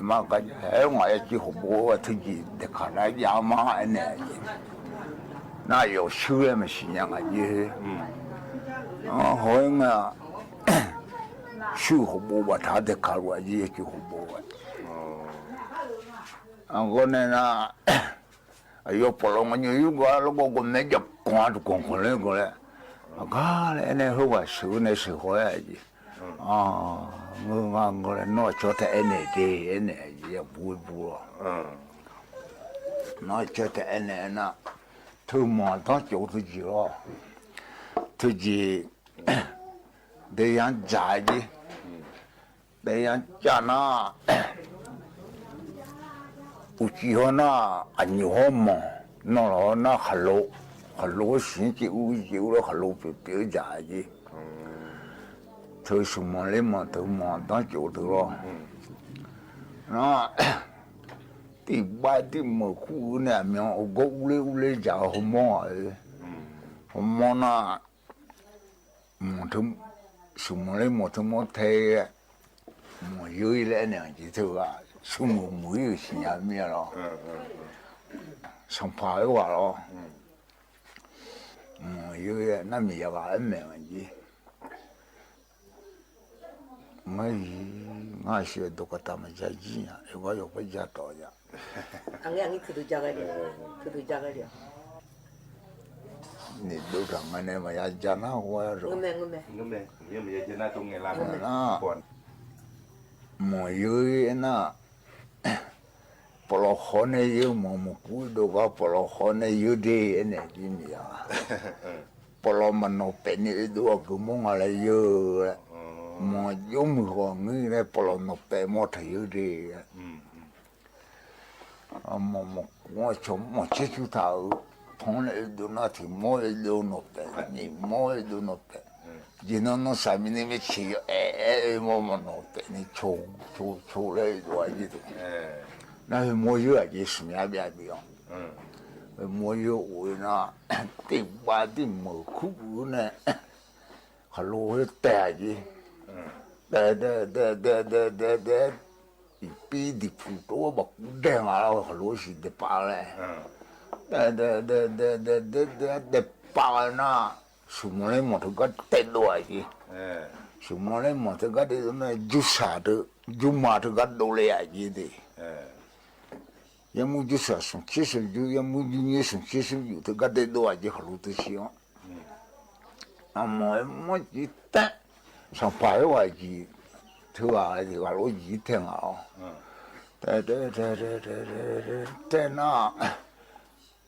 ma, aer ngaq ya civ khawf bo-a, teujeq daeqkaq nar jav-anr ma aernaeq-a jeq. Nar aqyawf shuir-aer maqsiq nya nga jeq. Anr haw-aer ngae-aq, shuir khawf bo baftaq-a daeqkaq lof-a jeq, ya civ khawf bo-a. Aqghawr nae nar, aqyawf pawqlaw nga nymr yur gar lawrgawv gawv mae jav kanq-a, duqkanq kanq ler ganq laer, aqgar laer aernae, heughaq sheuq-eu nae sheuq haw-aer jeq. Ngeur nga ngeur laer, nawr aqcawq taef aernaeq de aernaeq-a jeq, ya bur-ir bur-awq. Nawr aqcawq taef aernaeq aernar, teumanq danr cawv-eu teujeq lawr, teujeq daeyar dzaq-aer jeq. Daeyar dzaq nar, uqcif hawr nar, aqnyoq hawr manq, nanlawq hawr nar khaqlo, khaqlo-aer siq-anr caev ur caev ur lawr, khaqlo pyeuf pyeuf-aer dzaq-aer jeq. Teu smq manq ler manq, teumanq danr cawv-eu teu lawr. Nar, tiq bav tiq meuq kur-eu nae aqmyan-anr gawr urler urler dzaq-eu hawmawr-aq, hawmawr nar, smq manq ler manq teu mawr tae-aer, manq yeur-ir laer aernaeq-a jeq teu-aq. smrmuiq muiq-ir-euq siqnya mir-a lawr. Sanqpaq-aer ghaq lawr. Mq, yawr-aer nar miqya ghaq-aer maeq-a jeq. Ngar-iq, ngar-iq sheuq dawq kaqtaf maqja jir nya, yawqgar yawqgar ja tawf nya. Nidov taq nga nae maqya ja nar ghoe-a. Mq, yawr-aer nar, pawqlawq khawf nae yawr mawq maqkuv dov gar pawqlawq khawf nae yawr de aernaeq jir miqya. Pawqlawq maqnawq paef ni oedov aqgeu mawr nga laer yawr-eu laer, mawq jawr muiq khawf ngir laer pawqlawq nawq paef mawr taq yawr de-a. Mawq mawq kuv-anr cawq mawq tser cur taq-euq panr nae oedov nar tiq mawr oedov nawq paef, nyiq mawr oedov nawq paef. Jeq nan nan saqmiq ni maeqtseq yawf aer-aer oe mawr mawq nawq paef ni co co co laer oedov-a jeq. Nar heu mawr yawr-aq jeq smq mya byav bif-awq. Heu mawr yawr of-eu nar, tiqbav tiqmeuq kur guv nae khaqlo khoer taev-aq jeq. Taev taev taev taev taev taev taev, iqpir diqpuq tov-aer baqkuv dae nga lar-eu khaqlo-aer siq daepav laer. Taev taev taev taev taev taev taev daepav-aer nar, smq manq laer manq teugar taedov-aq jeq. Smq manq laer manq teugar taedov nar, jursaq teu, jurma teugar dovle aqjeq de. Yamur jursaq smq tser smq jur, yamur jurnyoer smq tser smq jur teugar taedov-aq jeq khaqlo teu siq-anr. Aqmawq-aer manr jir taev, sanqpaq khoerghaq jeq, teughaq-a jeq ghaq lof jir taev nga-awr. Taev taev taev taev taev taev nar,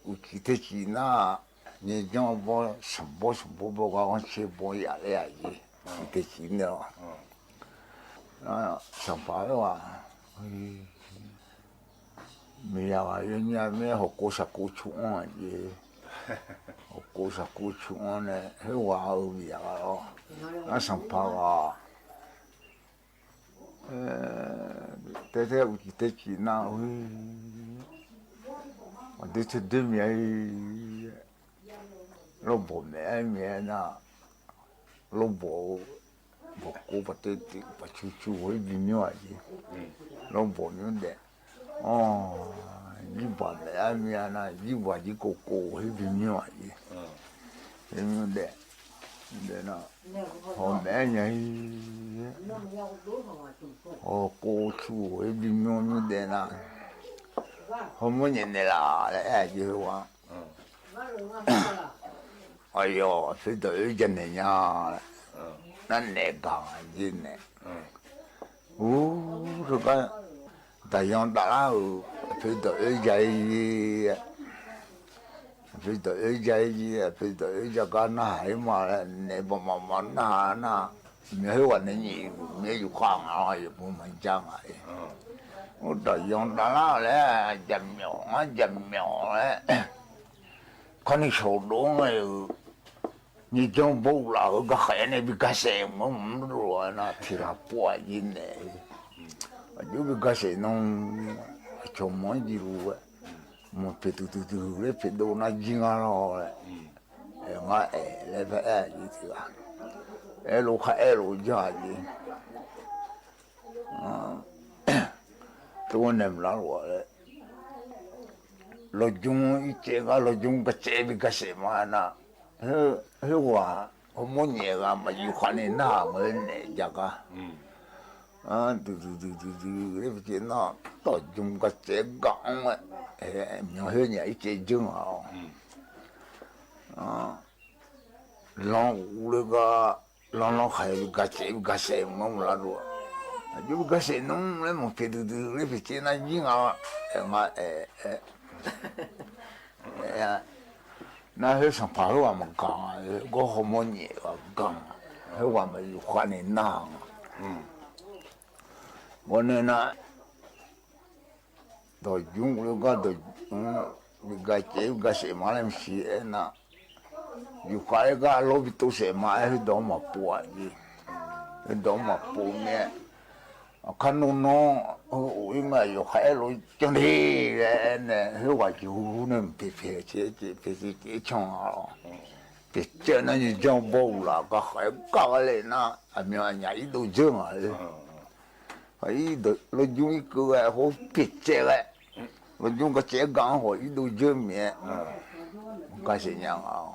uqcif teu cif nar, nyaejanr bawr sanqbawr sanqbawr bawr gar ghanrcae bawr yaf laer-aq jeq. Uqcif teu cif nae-awq. Sanqpaq khoerghaq miqya ghaq yawnyir-a mir-aer hawkov saqkov cu-anr-aq jeq. Hawkov saqkov cu-anr nae khoerghaq-euq miqya ghaq-awr, nar sanqpaq ghaq taer taer uqcif taer cif nar, aqdui teudoer miqyaer, lawrbawq maeq-aer miqyaer nar, lawrbawq-eu bawqkov baqtaev tiq baqcu cu-awr-ir bimyanr-aq jeq. Lawrbawq myanr daef, jirbaq maeq-aer mir-a nar, jirbaq jir kov kov-awr-ir bimyanr-aq jeq. Myanr daef, daef nar, hawq maeq-aer nya-ir, hawq kov cu-awr-ir bimyanr myanr daef nar, hawmawr nyaef naeqlaf laer aer-aq jeq. Khoerghaq aqyawf aqpoeq dawq oer janaeq nya laer, nar naeq gaq-a jeq nae, ur, teugar daqyan davlar-euq aqpoeq dawq oer ja-ir, aqpoeq dawq oer ja-ir, aqpoeq dawq oer ja gar narhaq-ir ma laer naeq bawq maf maf narhaq nar, myav khoerghaq nae nyiq myav yufkhav nga-awr yawqbur maqja nga-ir. Ur, daqyan davlar-euq laer jaqmyawf ngar jaqmyawf laer, kani shawqdov-anr nae-euq nyiq janr bawr uqlaf-euq garkhaeq-aer nae bi gasaef mq-anr mq-anr dov-a nar tiq ghaq pov-aq jeq nae, aqjox bi gasaef nan, aqcawq mq-anr jeq luf-aer, mq poeq duidui duidui laer poeq dov nar jir ngar lawr laer, aer ngar aer laer bae aer-aq jeq tiq ghaq, aerlof khar aerlof janr-aq jeq. Tov-aer nae maqlar lof-a laer, lawjmr ircaev gar lawjmr garcaev bi gasaef ma nar, khoerghaq hawmawr nyaef ghaq maq yufkhav ni narhaq ngeur naeq ja gar, duidui duidui laer bi caev nar, lawjmr garcaev gar-anr-aer, myanr khoer nyaef ircaev dzeur nga-awr, lan ghofle gar, lan lan khaq-aer bi gasaef bi gasaef mq-anr maqlar dov-a, aqjox bi gasaef nmr laer mq poeq duidui laer poeq caev nar jir nga, aer nga aer, aer nar khoer sanqpaq khoerghaq maqgaq-a, gawr hawmawr nyaef ghaq gaq-a, khoerghaq maq yufkhav ni narhaq nga. Gawrnae nar, dawqjmr ghofle gar dawqjmr bi gasaef bi gasaef ma laer maqsiq aernar, yufkhav-aer gar lawr bi tov saef ma aer khoerdawq-anr maqpov-aq jeq. Khoerdawq-anr maqpov mir-aer, aqkar nawr nawr-eu of-ir nga yawqha aerlof janr de laer aernae khoerghaq jeq hu nae mq poeq poeq caev caev poeq caev caev can-a lawr. Poeq caev nar nyiq janr bawr uqlaf garkhaeq gar gar le nar aqmyanluf aqnyaf irdov dzeur nga-eu. Irdeuq lawjmr irkeuv ghae, hawr pyaeqcaev ghae, lawjmr garcaev-aer ga-anr khawf irdov dzeur miq-aer, gar saef nya nga-awq.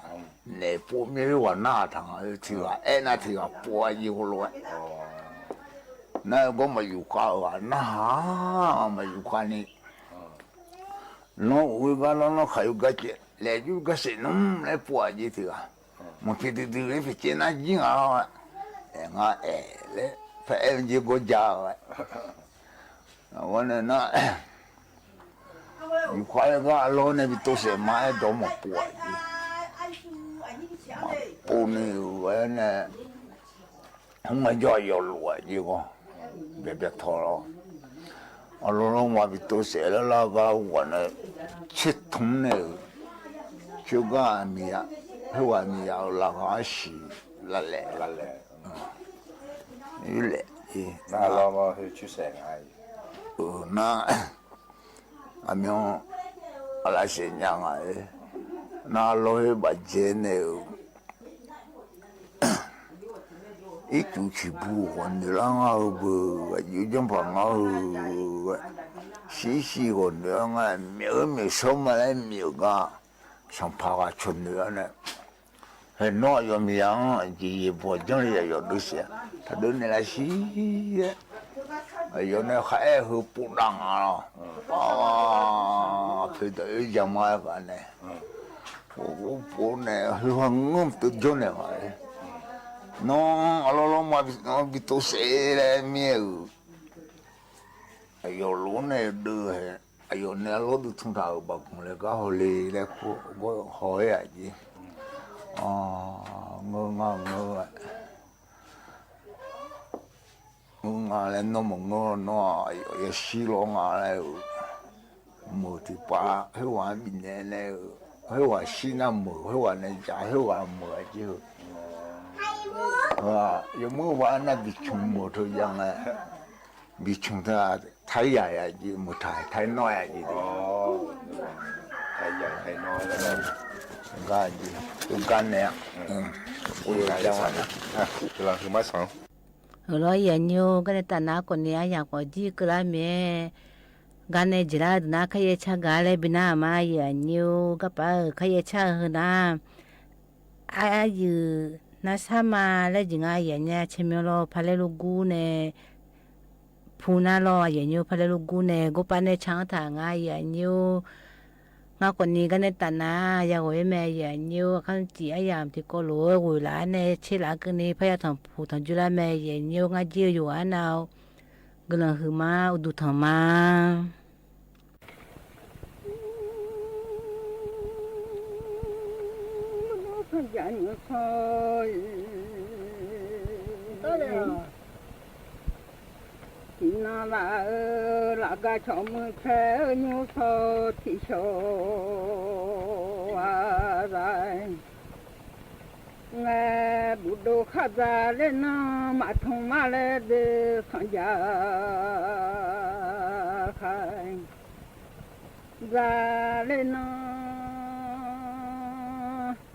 Naef pov mir-aer ghaq narhaq taq nga-eu tiq ghaq aernar tiq ghaq pov-a jeq heulof-aer. Nar-eu gawr maqyuf khav-euq ghaq narhaq maqyuf khav ni, lanr uq-eu gar lanr lanr khaq yawgar caev laeq jur gar saef nmr laer pov-aq jeq tiq ghaq. Maqpyaeq duidui laer pyaeqcaev nar jir nga-awr, aer ngar aer laer paraer-eu jeq gawr ja-eu-aer. Aqgar nae nar, yufkhav-aer gar arlawr nae bi tov saef ma-aer dawq maqpov-aq jeq. Maqpov ni-euq aer nae, hmr ngae jawr-aq yawfluf-aq jeq ghawr byaeq byaeq tawq lawr. Arlawr lawrma bi tov saef lar lar gar ghaq nae, tser tmr nae-euq, tser gar miqya, khoerghaq miqya-euq laqkhaq-anr siq lavlaef lavlaef, laef, nar, aqmyan, aqlaf saef nya nga-aer, nar arlawr khoer bafdzae nae-euq ircuf ciqbu ghawqnoeq lar ngar-eu beu, aqjeq janrpaq ngar-eu, shir shir ghawqnoeq-aer ngar, myawf-eu myawf shawr ma laer myawf gar, sanqpaq ghaq cawq noeq-awr nae, haeq nawr aqyawf miqya-anr aqjeq yaeqbawq janr le, aqyawf deuv saef-a, taqdeuv naeqlaf shir-aer, aqyawf nae kharaer heu povdav nga lawr. Poeqdawq oer jama-aer gaq nae, pov pov nae heuha ngeurmq teuv jawrnaeq ghaq-aer, nawr arlawr lawrma bi tov saef laer mir-euq, aqyawf lof-aer nae deuv-aer, aqyawf nae arlawr duidui taq-euq baqgmq laer gar haw le laer kur, gawr haw-aer aqjeq, ngeur ngar ngeur-aer, ngeur nga laer nawr maqngeur-awr nawr-aq, aqyawf yashir lawr nga laer-euq, meuq tiqpav khoerghaq-anr bifnaeq nae-euq, khoerghaq shir nar meuq, khoerghaq nae ja, khoerghaq meuq-a jeq-eu, yawmuir ghaq-aer nar bicmq meuq teu jav ngae, bicmq teu-aq, taryaq ya jeq meuq taq taer nawr ya jeq, gar jeq, gar nae-a, Heulof-aer yaqnyir-or, garnae tafnar khawfni aryamq khawf jir keuvlar mae-aer, garnae jeqlar-eu deuq nar karyaer car gaq laer bi nar-aq ma, yaqnyir-or, garpaf-euq karyaer car-eu heu nar, aryuif narshar ma laer jeq nga, yaqnyir-a caermyanr lawr palaer lor gur nae, pu nar lawr yaqnyir-or, palaer lor gur nae gorpav nae can-anr taq nga, yaqnyir-or. Ngar khawfni garnae tafnar yaghawq-aer mae, yaqnyir-or. Aqkar tiq aryamq tiqkawv lof-aer ghoeq laf-aer nae tser laf-aer keuvni parya tanqpuq tanqjoe lar mae, yaqnyir-or. Ngar jir-eu yawqghaq arnav-eu guiqlanq huiqma uqduq tanqma. Tiqnan laf-eu lafgar cawq muiq caer-eu nymr shawr tiq shawr-a za. Ngae, buqdov khar dzaq ler nan maqtmq ma laer deuq sanqjaq khar. Dzaq ler nan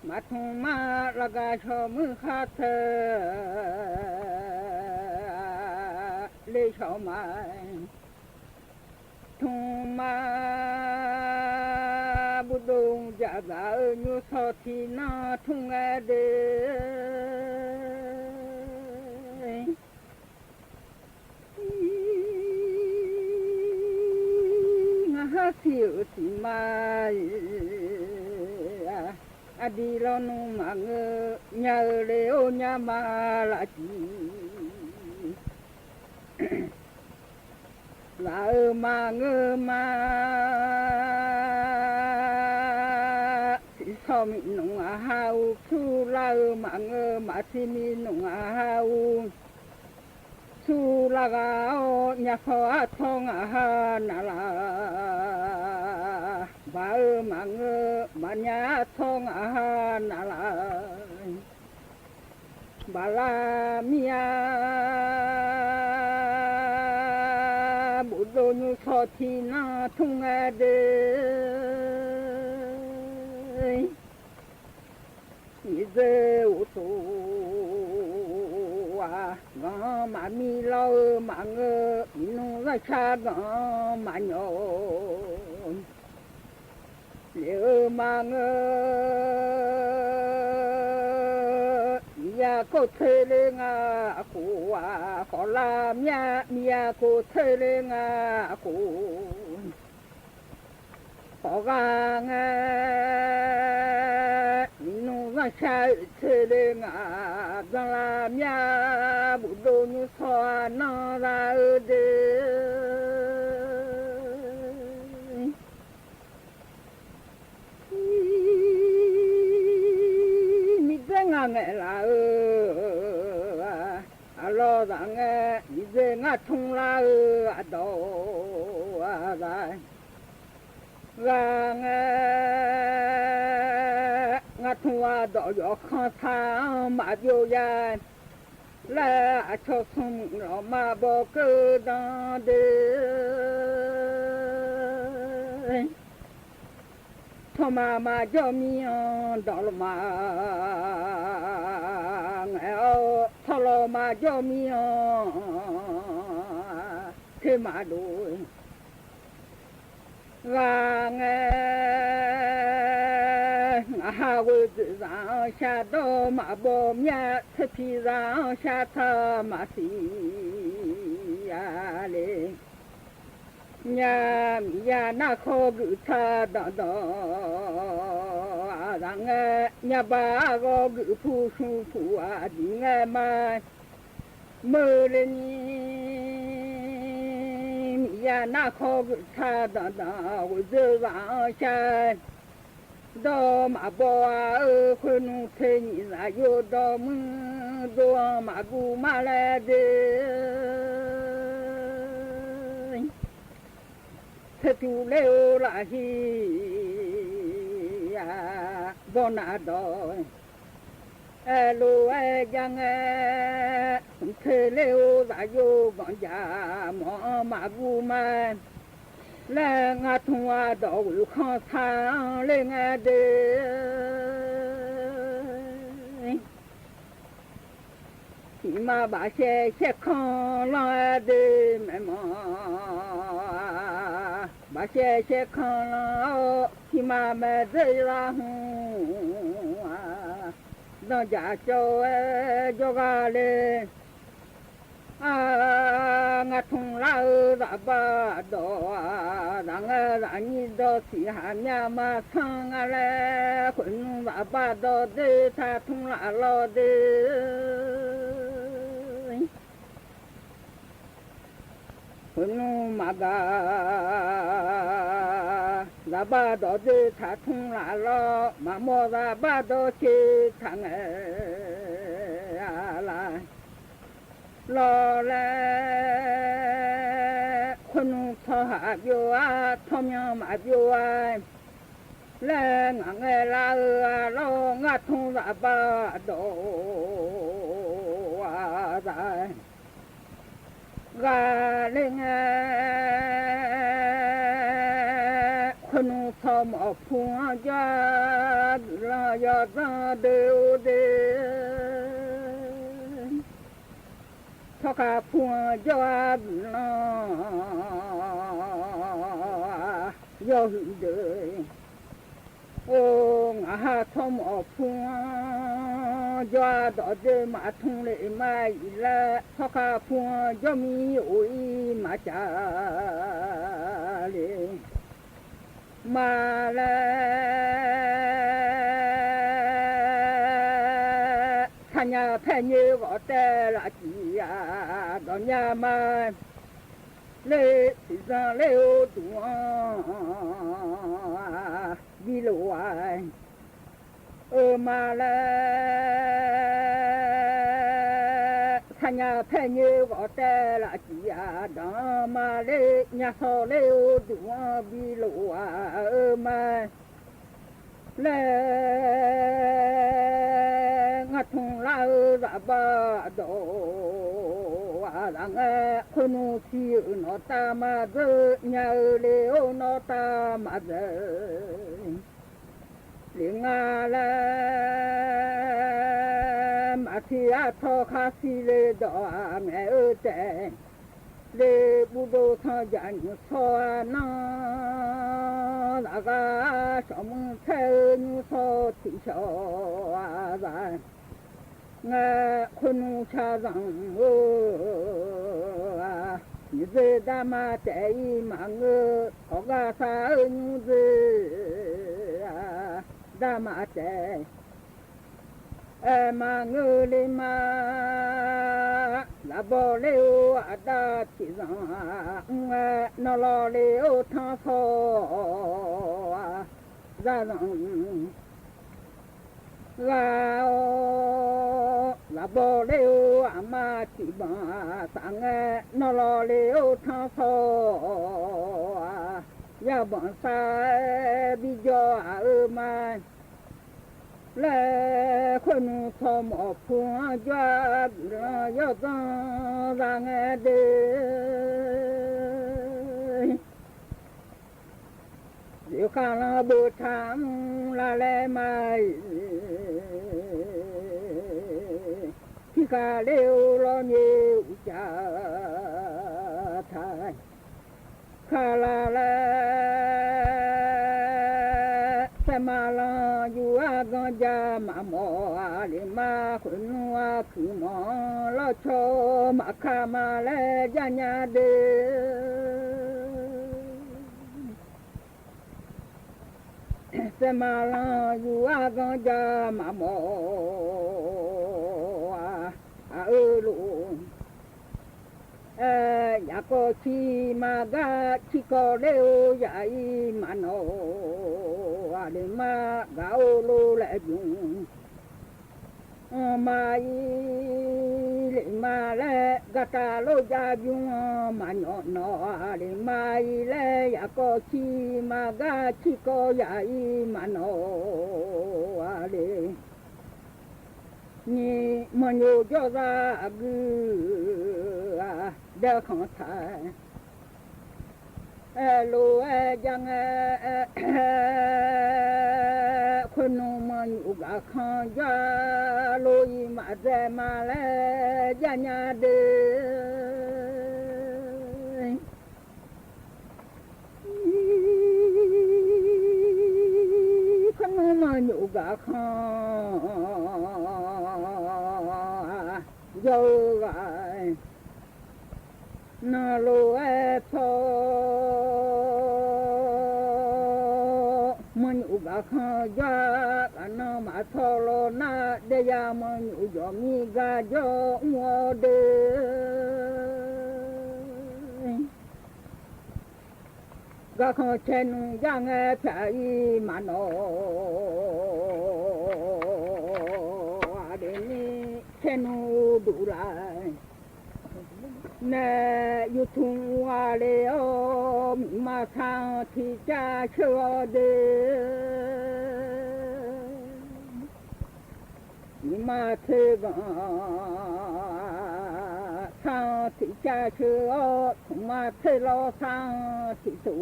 maqtmq ma lafgar shawq muiq khar teu ler shawq ma. Tmq ma buqdov jaq dzaq-eu nymr shawr tiqnan tmr ngae de. Ngar har siq-euq siqma-iq, aqdui lawnmr maqngeur nya-eu le-or, nyar ma lafjiq. Laf-eu maqngeur ma, siqshawr miqnmq aqha uq, surlar-eu maqngeur maqsiq miqnmq aqha uq. Surlar ghaq-awr nyashawr artawr ngaq ha navlaf, baq-eu maqngeur maqnya artawr ngaq ha navlaf. Baqlar mir-a, buqdov nymr shawr tiqnan tmr ngae de. Nyiq dzeur uqtaf-a, Ganq-anr maqmir lawr-eu maqngeur, miqnmr zanrshar ganq-anr maqnyawq-or. Lef-eu maqngeur, miqya kov tser ler nga khof-aq, khawf lar mir-a, miqya kov tser ler nga khof. Khawf ghaq ngae, miqnmr zanrshar oeq tser ler nga, byanlar mir-a, bofdov nymr sawr-a nanr za-eu de. Miqdzaer nga ngaeqlaf-eu, aqlawq zaq ngae, miqdzaer ngar tmr lar-eu aqdawq-aq zaq. Ghaq ngae, ngar tmr ardawq yawkhanr sar-anr maqbyov ya laer, aqcawq smrmuiq lawqma bawkeuv dan de. Tsawrmaf maqjawr mir-anr dawqlawq ma ngae-awr, tsawrlawq maqjawr mir-anr ter maqdov. Ghaq ngae, ngaq ha ghoe dzoeqzaq-anr shar dawr maqbaw mir-a, tserpiq zaq-anr shar tsaq maqsiq-a le. Nya miqya narkhawr geuf tsaq danqdanq aqzaq ngae, nya ba arghawr geuf pu shmr puq aqdiq ngae ma. Meuq le ni, miqya narkhawr geuf tsaq danqdanq ghoeqdzoeq zaq-anr shar dawr maqbaw-a-eu, khoernmr tser nyiq zaqyo dawq muir dov-anr maqguv ma laer de. Tsertuq ler-eu lafhir-a, bawnav dawq aerlof-aer jav ngae, smq tser ler-eu zaqyo ganqjaq mawq-anr maqguv ma laer, ngar tmr ardawq ghoeqkhanr sar-anr ler ngae de. Tiqma bafsaer saerkanr lanr-aer de maeqmanq, bafsaer saerkanr lanr-awr, tiqma maeqdzer zar hmq-a, danqjaq cawv-aer jawrgar le. Ngar tmr lar-eu zaqbar dawq-a, zaq ngae zaqnyir dawq siq haq myavma sanr nga laer, khoeqnmr zaqbar dawq doer taq tmr laf lawr de. Khoeqnmr maqgaq, zaqbar dawq doer taq tmr laf lawr, maqmawr zaqbar dawq coer taq ngae-a laf lawr laer, khoeqnmr tsawrhaq byov-a, tsawrmyanr maqbyov-a laer, ngaq ngae lar-eu-a lawr, ngar tmr zaqbar dawq-a zaq ghaq ler ngae, khoeqnmr tsawrmawf pu-anr jawr-a, guiqlanq yawdzanr doe-or de. Tsawrkhav pu-anr jawr-a, guiqlanq yawhuiq doe. Or, ngaq ha tsawrmawf pu-anr jawr-a, dawq doe maqtmr le ma iq laer, tsawrkhav pu-anr jawr mir of-ir maqcav le ma laer, saqnya paer nyoer ghawf taev laf ciq-a, dawq nya ma le. Siqzanq ler-eu duq-anr bi lof-a eu ma laer, saqnya paer nyoer ghawf taev laf ciq-a, dawq-anr ma le. Nyasawq ler-eu duq-anr bi lof-a eu ma laer, ngar tmr lar-eu zaqbar dawq-a zaq ngae, khoeqnmr siq-euq nawqtav maqdzeur nya-eu le-or, nawqtav maqdzeur le nga laer, ma Aqtiq artawr khar shir le dawq-aq ngaeq-eu taef. Le buvdov tanrjaq nymq shawr-a nanr, zaqghar shawqmuiq taer-eu nymr shawr tiqshawq-a zaq. Ngae, khoernmr shar zanq-eu, nyiq dzoer darma taef-ir maqngeur, awqgar sar-eu nymr dzoer-a, darma taef. Aer maqngeur le ma, lafbaw ler-eu aqda tiqzanq-aq, mr-aer nawr lawr le-eu tanrshawr-a, zarzanq ghaq-awr, lafbaw ler-eu aqma tiqbanq-aq, saf ngae nawr lawr le-eu tanrshawr-a, yabanq sar-aer bijawr-aq-eu ma. Laer khoernmr tsawrmawf pu-anr jawr-a, guiqlanq yawdzanr za ngae de. Zoeqkhav lanr beuq taq mr lar laer ma-iq, tiqkhav ler-eu lawrnyoer uqcaf taq kala laer, saerma lanr yur-ar ganr ja maqmawf-a le ma. Khoernmr-aq kuiq mawf-anr lawrcaw maqka ma laer jarnya de. Saerma lanr yur-ar ganr ja maqmawf-a, aq-eu lof. Aer, yaqkawv ciq ma gar ciqkawv ler-eu yaq-ir maqnawq-a le ma. Gaq-eu lof laer bymr-anr ma-ir le ma laer, gartav lof jav bymr-anr maqnyawf nawq-a le ma-ir laer, yaqkawv ciq ma gar ciqkawv yaq-ir maqnawq-a le. Ni manqnyof jawrzar aqgui-aq daekhanq taq-aer lof-aer ja ngae, khoernmr manqnyof gaqkhanq jawr lof-ir maqdzae ma laer jarnya de. Khoernmr manqnyof gaqkhanq jawr-eu ghaq, nanlof-aer tsawr manqnyof gaqkhanq jawr-a, ghaqnan maqtsawr lawr nar, daeyar manqnyof jawq mir gar jawr mr-awr de. Gaqkhanq caernmr jar ngae pyaq-ir maqnawq-a de ni, caernmr duq laf nae yurtmr-a le-awr, miqma sar-anr tiqcav sheuq-awr de. Miqma tser ganq sar-anr tiqcav sheuq-awr, tmqma tser lawr sar-anr tiqtuq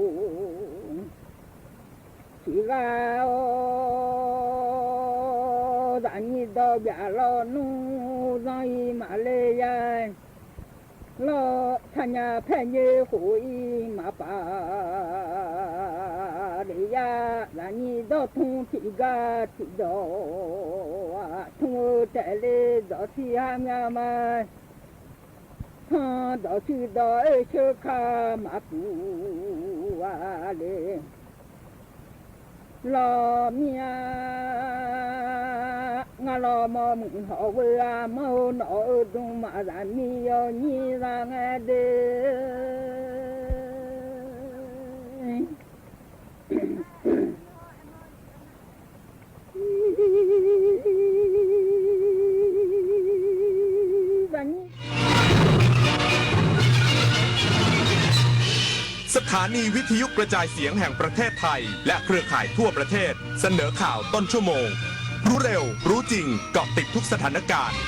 tiqghaq-awr, zaqnyir dawr byaf lawr nmr zanr-ir maqle ya. Lawr taqnya paer nyoer khof-ir maqpaf le ya. Zaqnyir dawr tmr tiqgar tiqdawq-aq, tmr-eu taef le dawq sir har mya ma. Tanr dawq sir dawq-aer sheuq ka maqpuq-a le. Lawr mir-a, ngar lawr mawrmuiq hawq ghoe-a manr-eu nawq-eu dm maqzaq mir yawnyir za ngae de. Zaqnyir สถานีวิทยุกระจายเสียงแห่งประเทศไทย และเครือข่ายทั่วประเทศ เสนอข่าวต้นชั่วโมง รู้เร็ว รู้จริง เกาะติดทุกสถานการณ์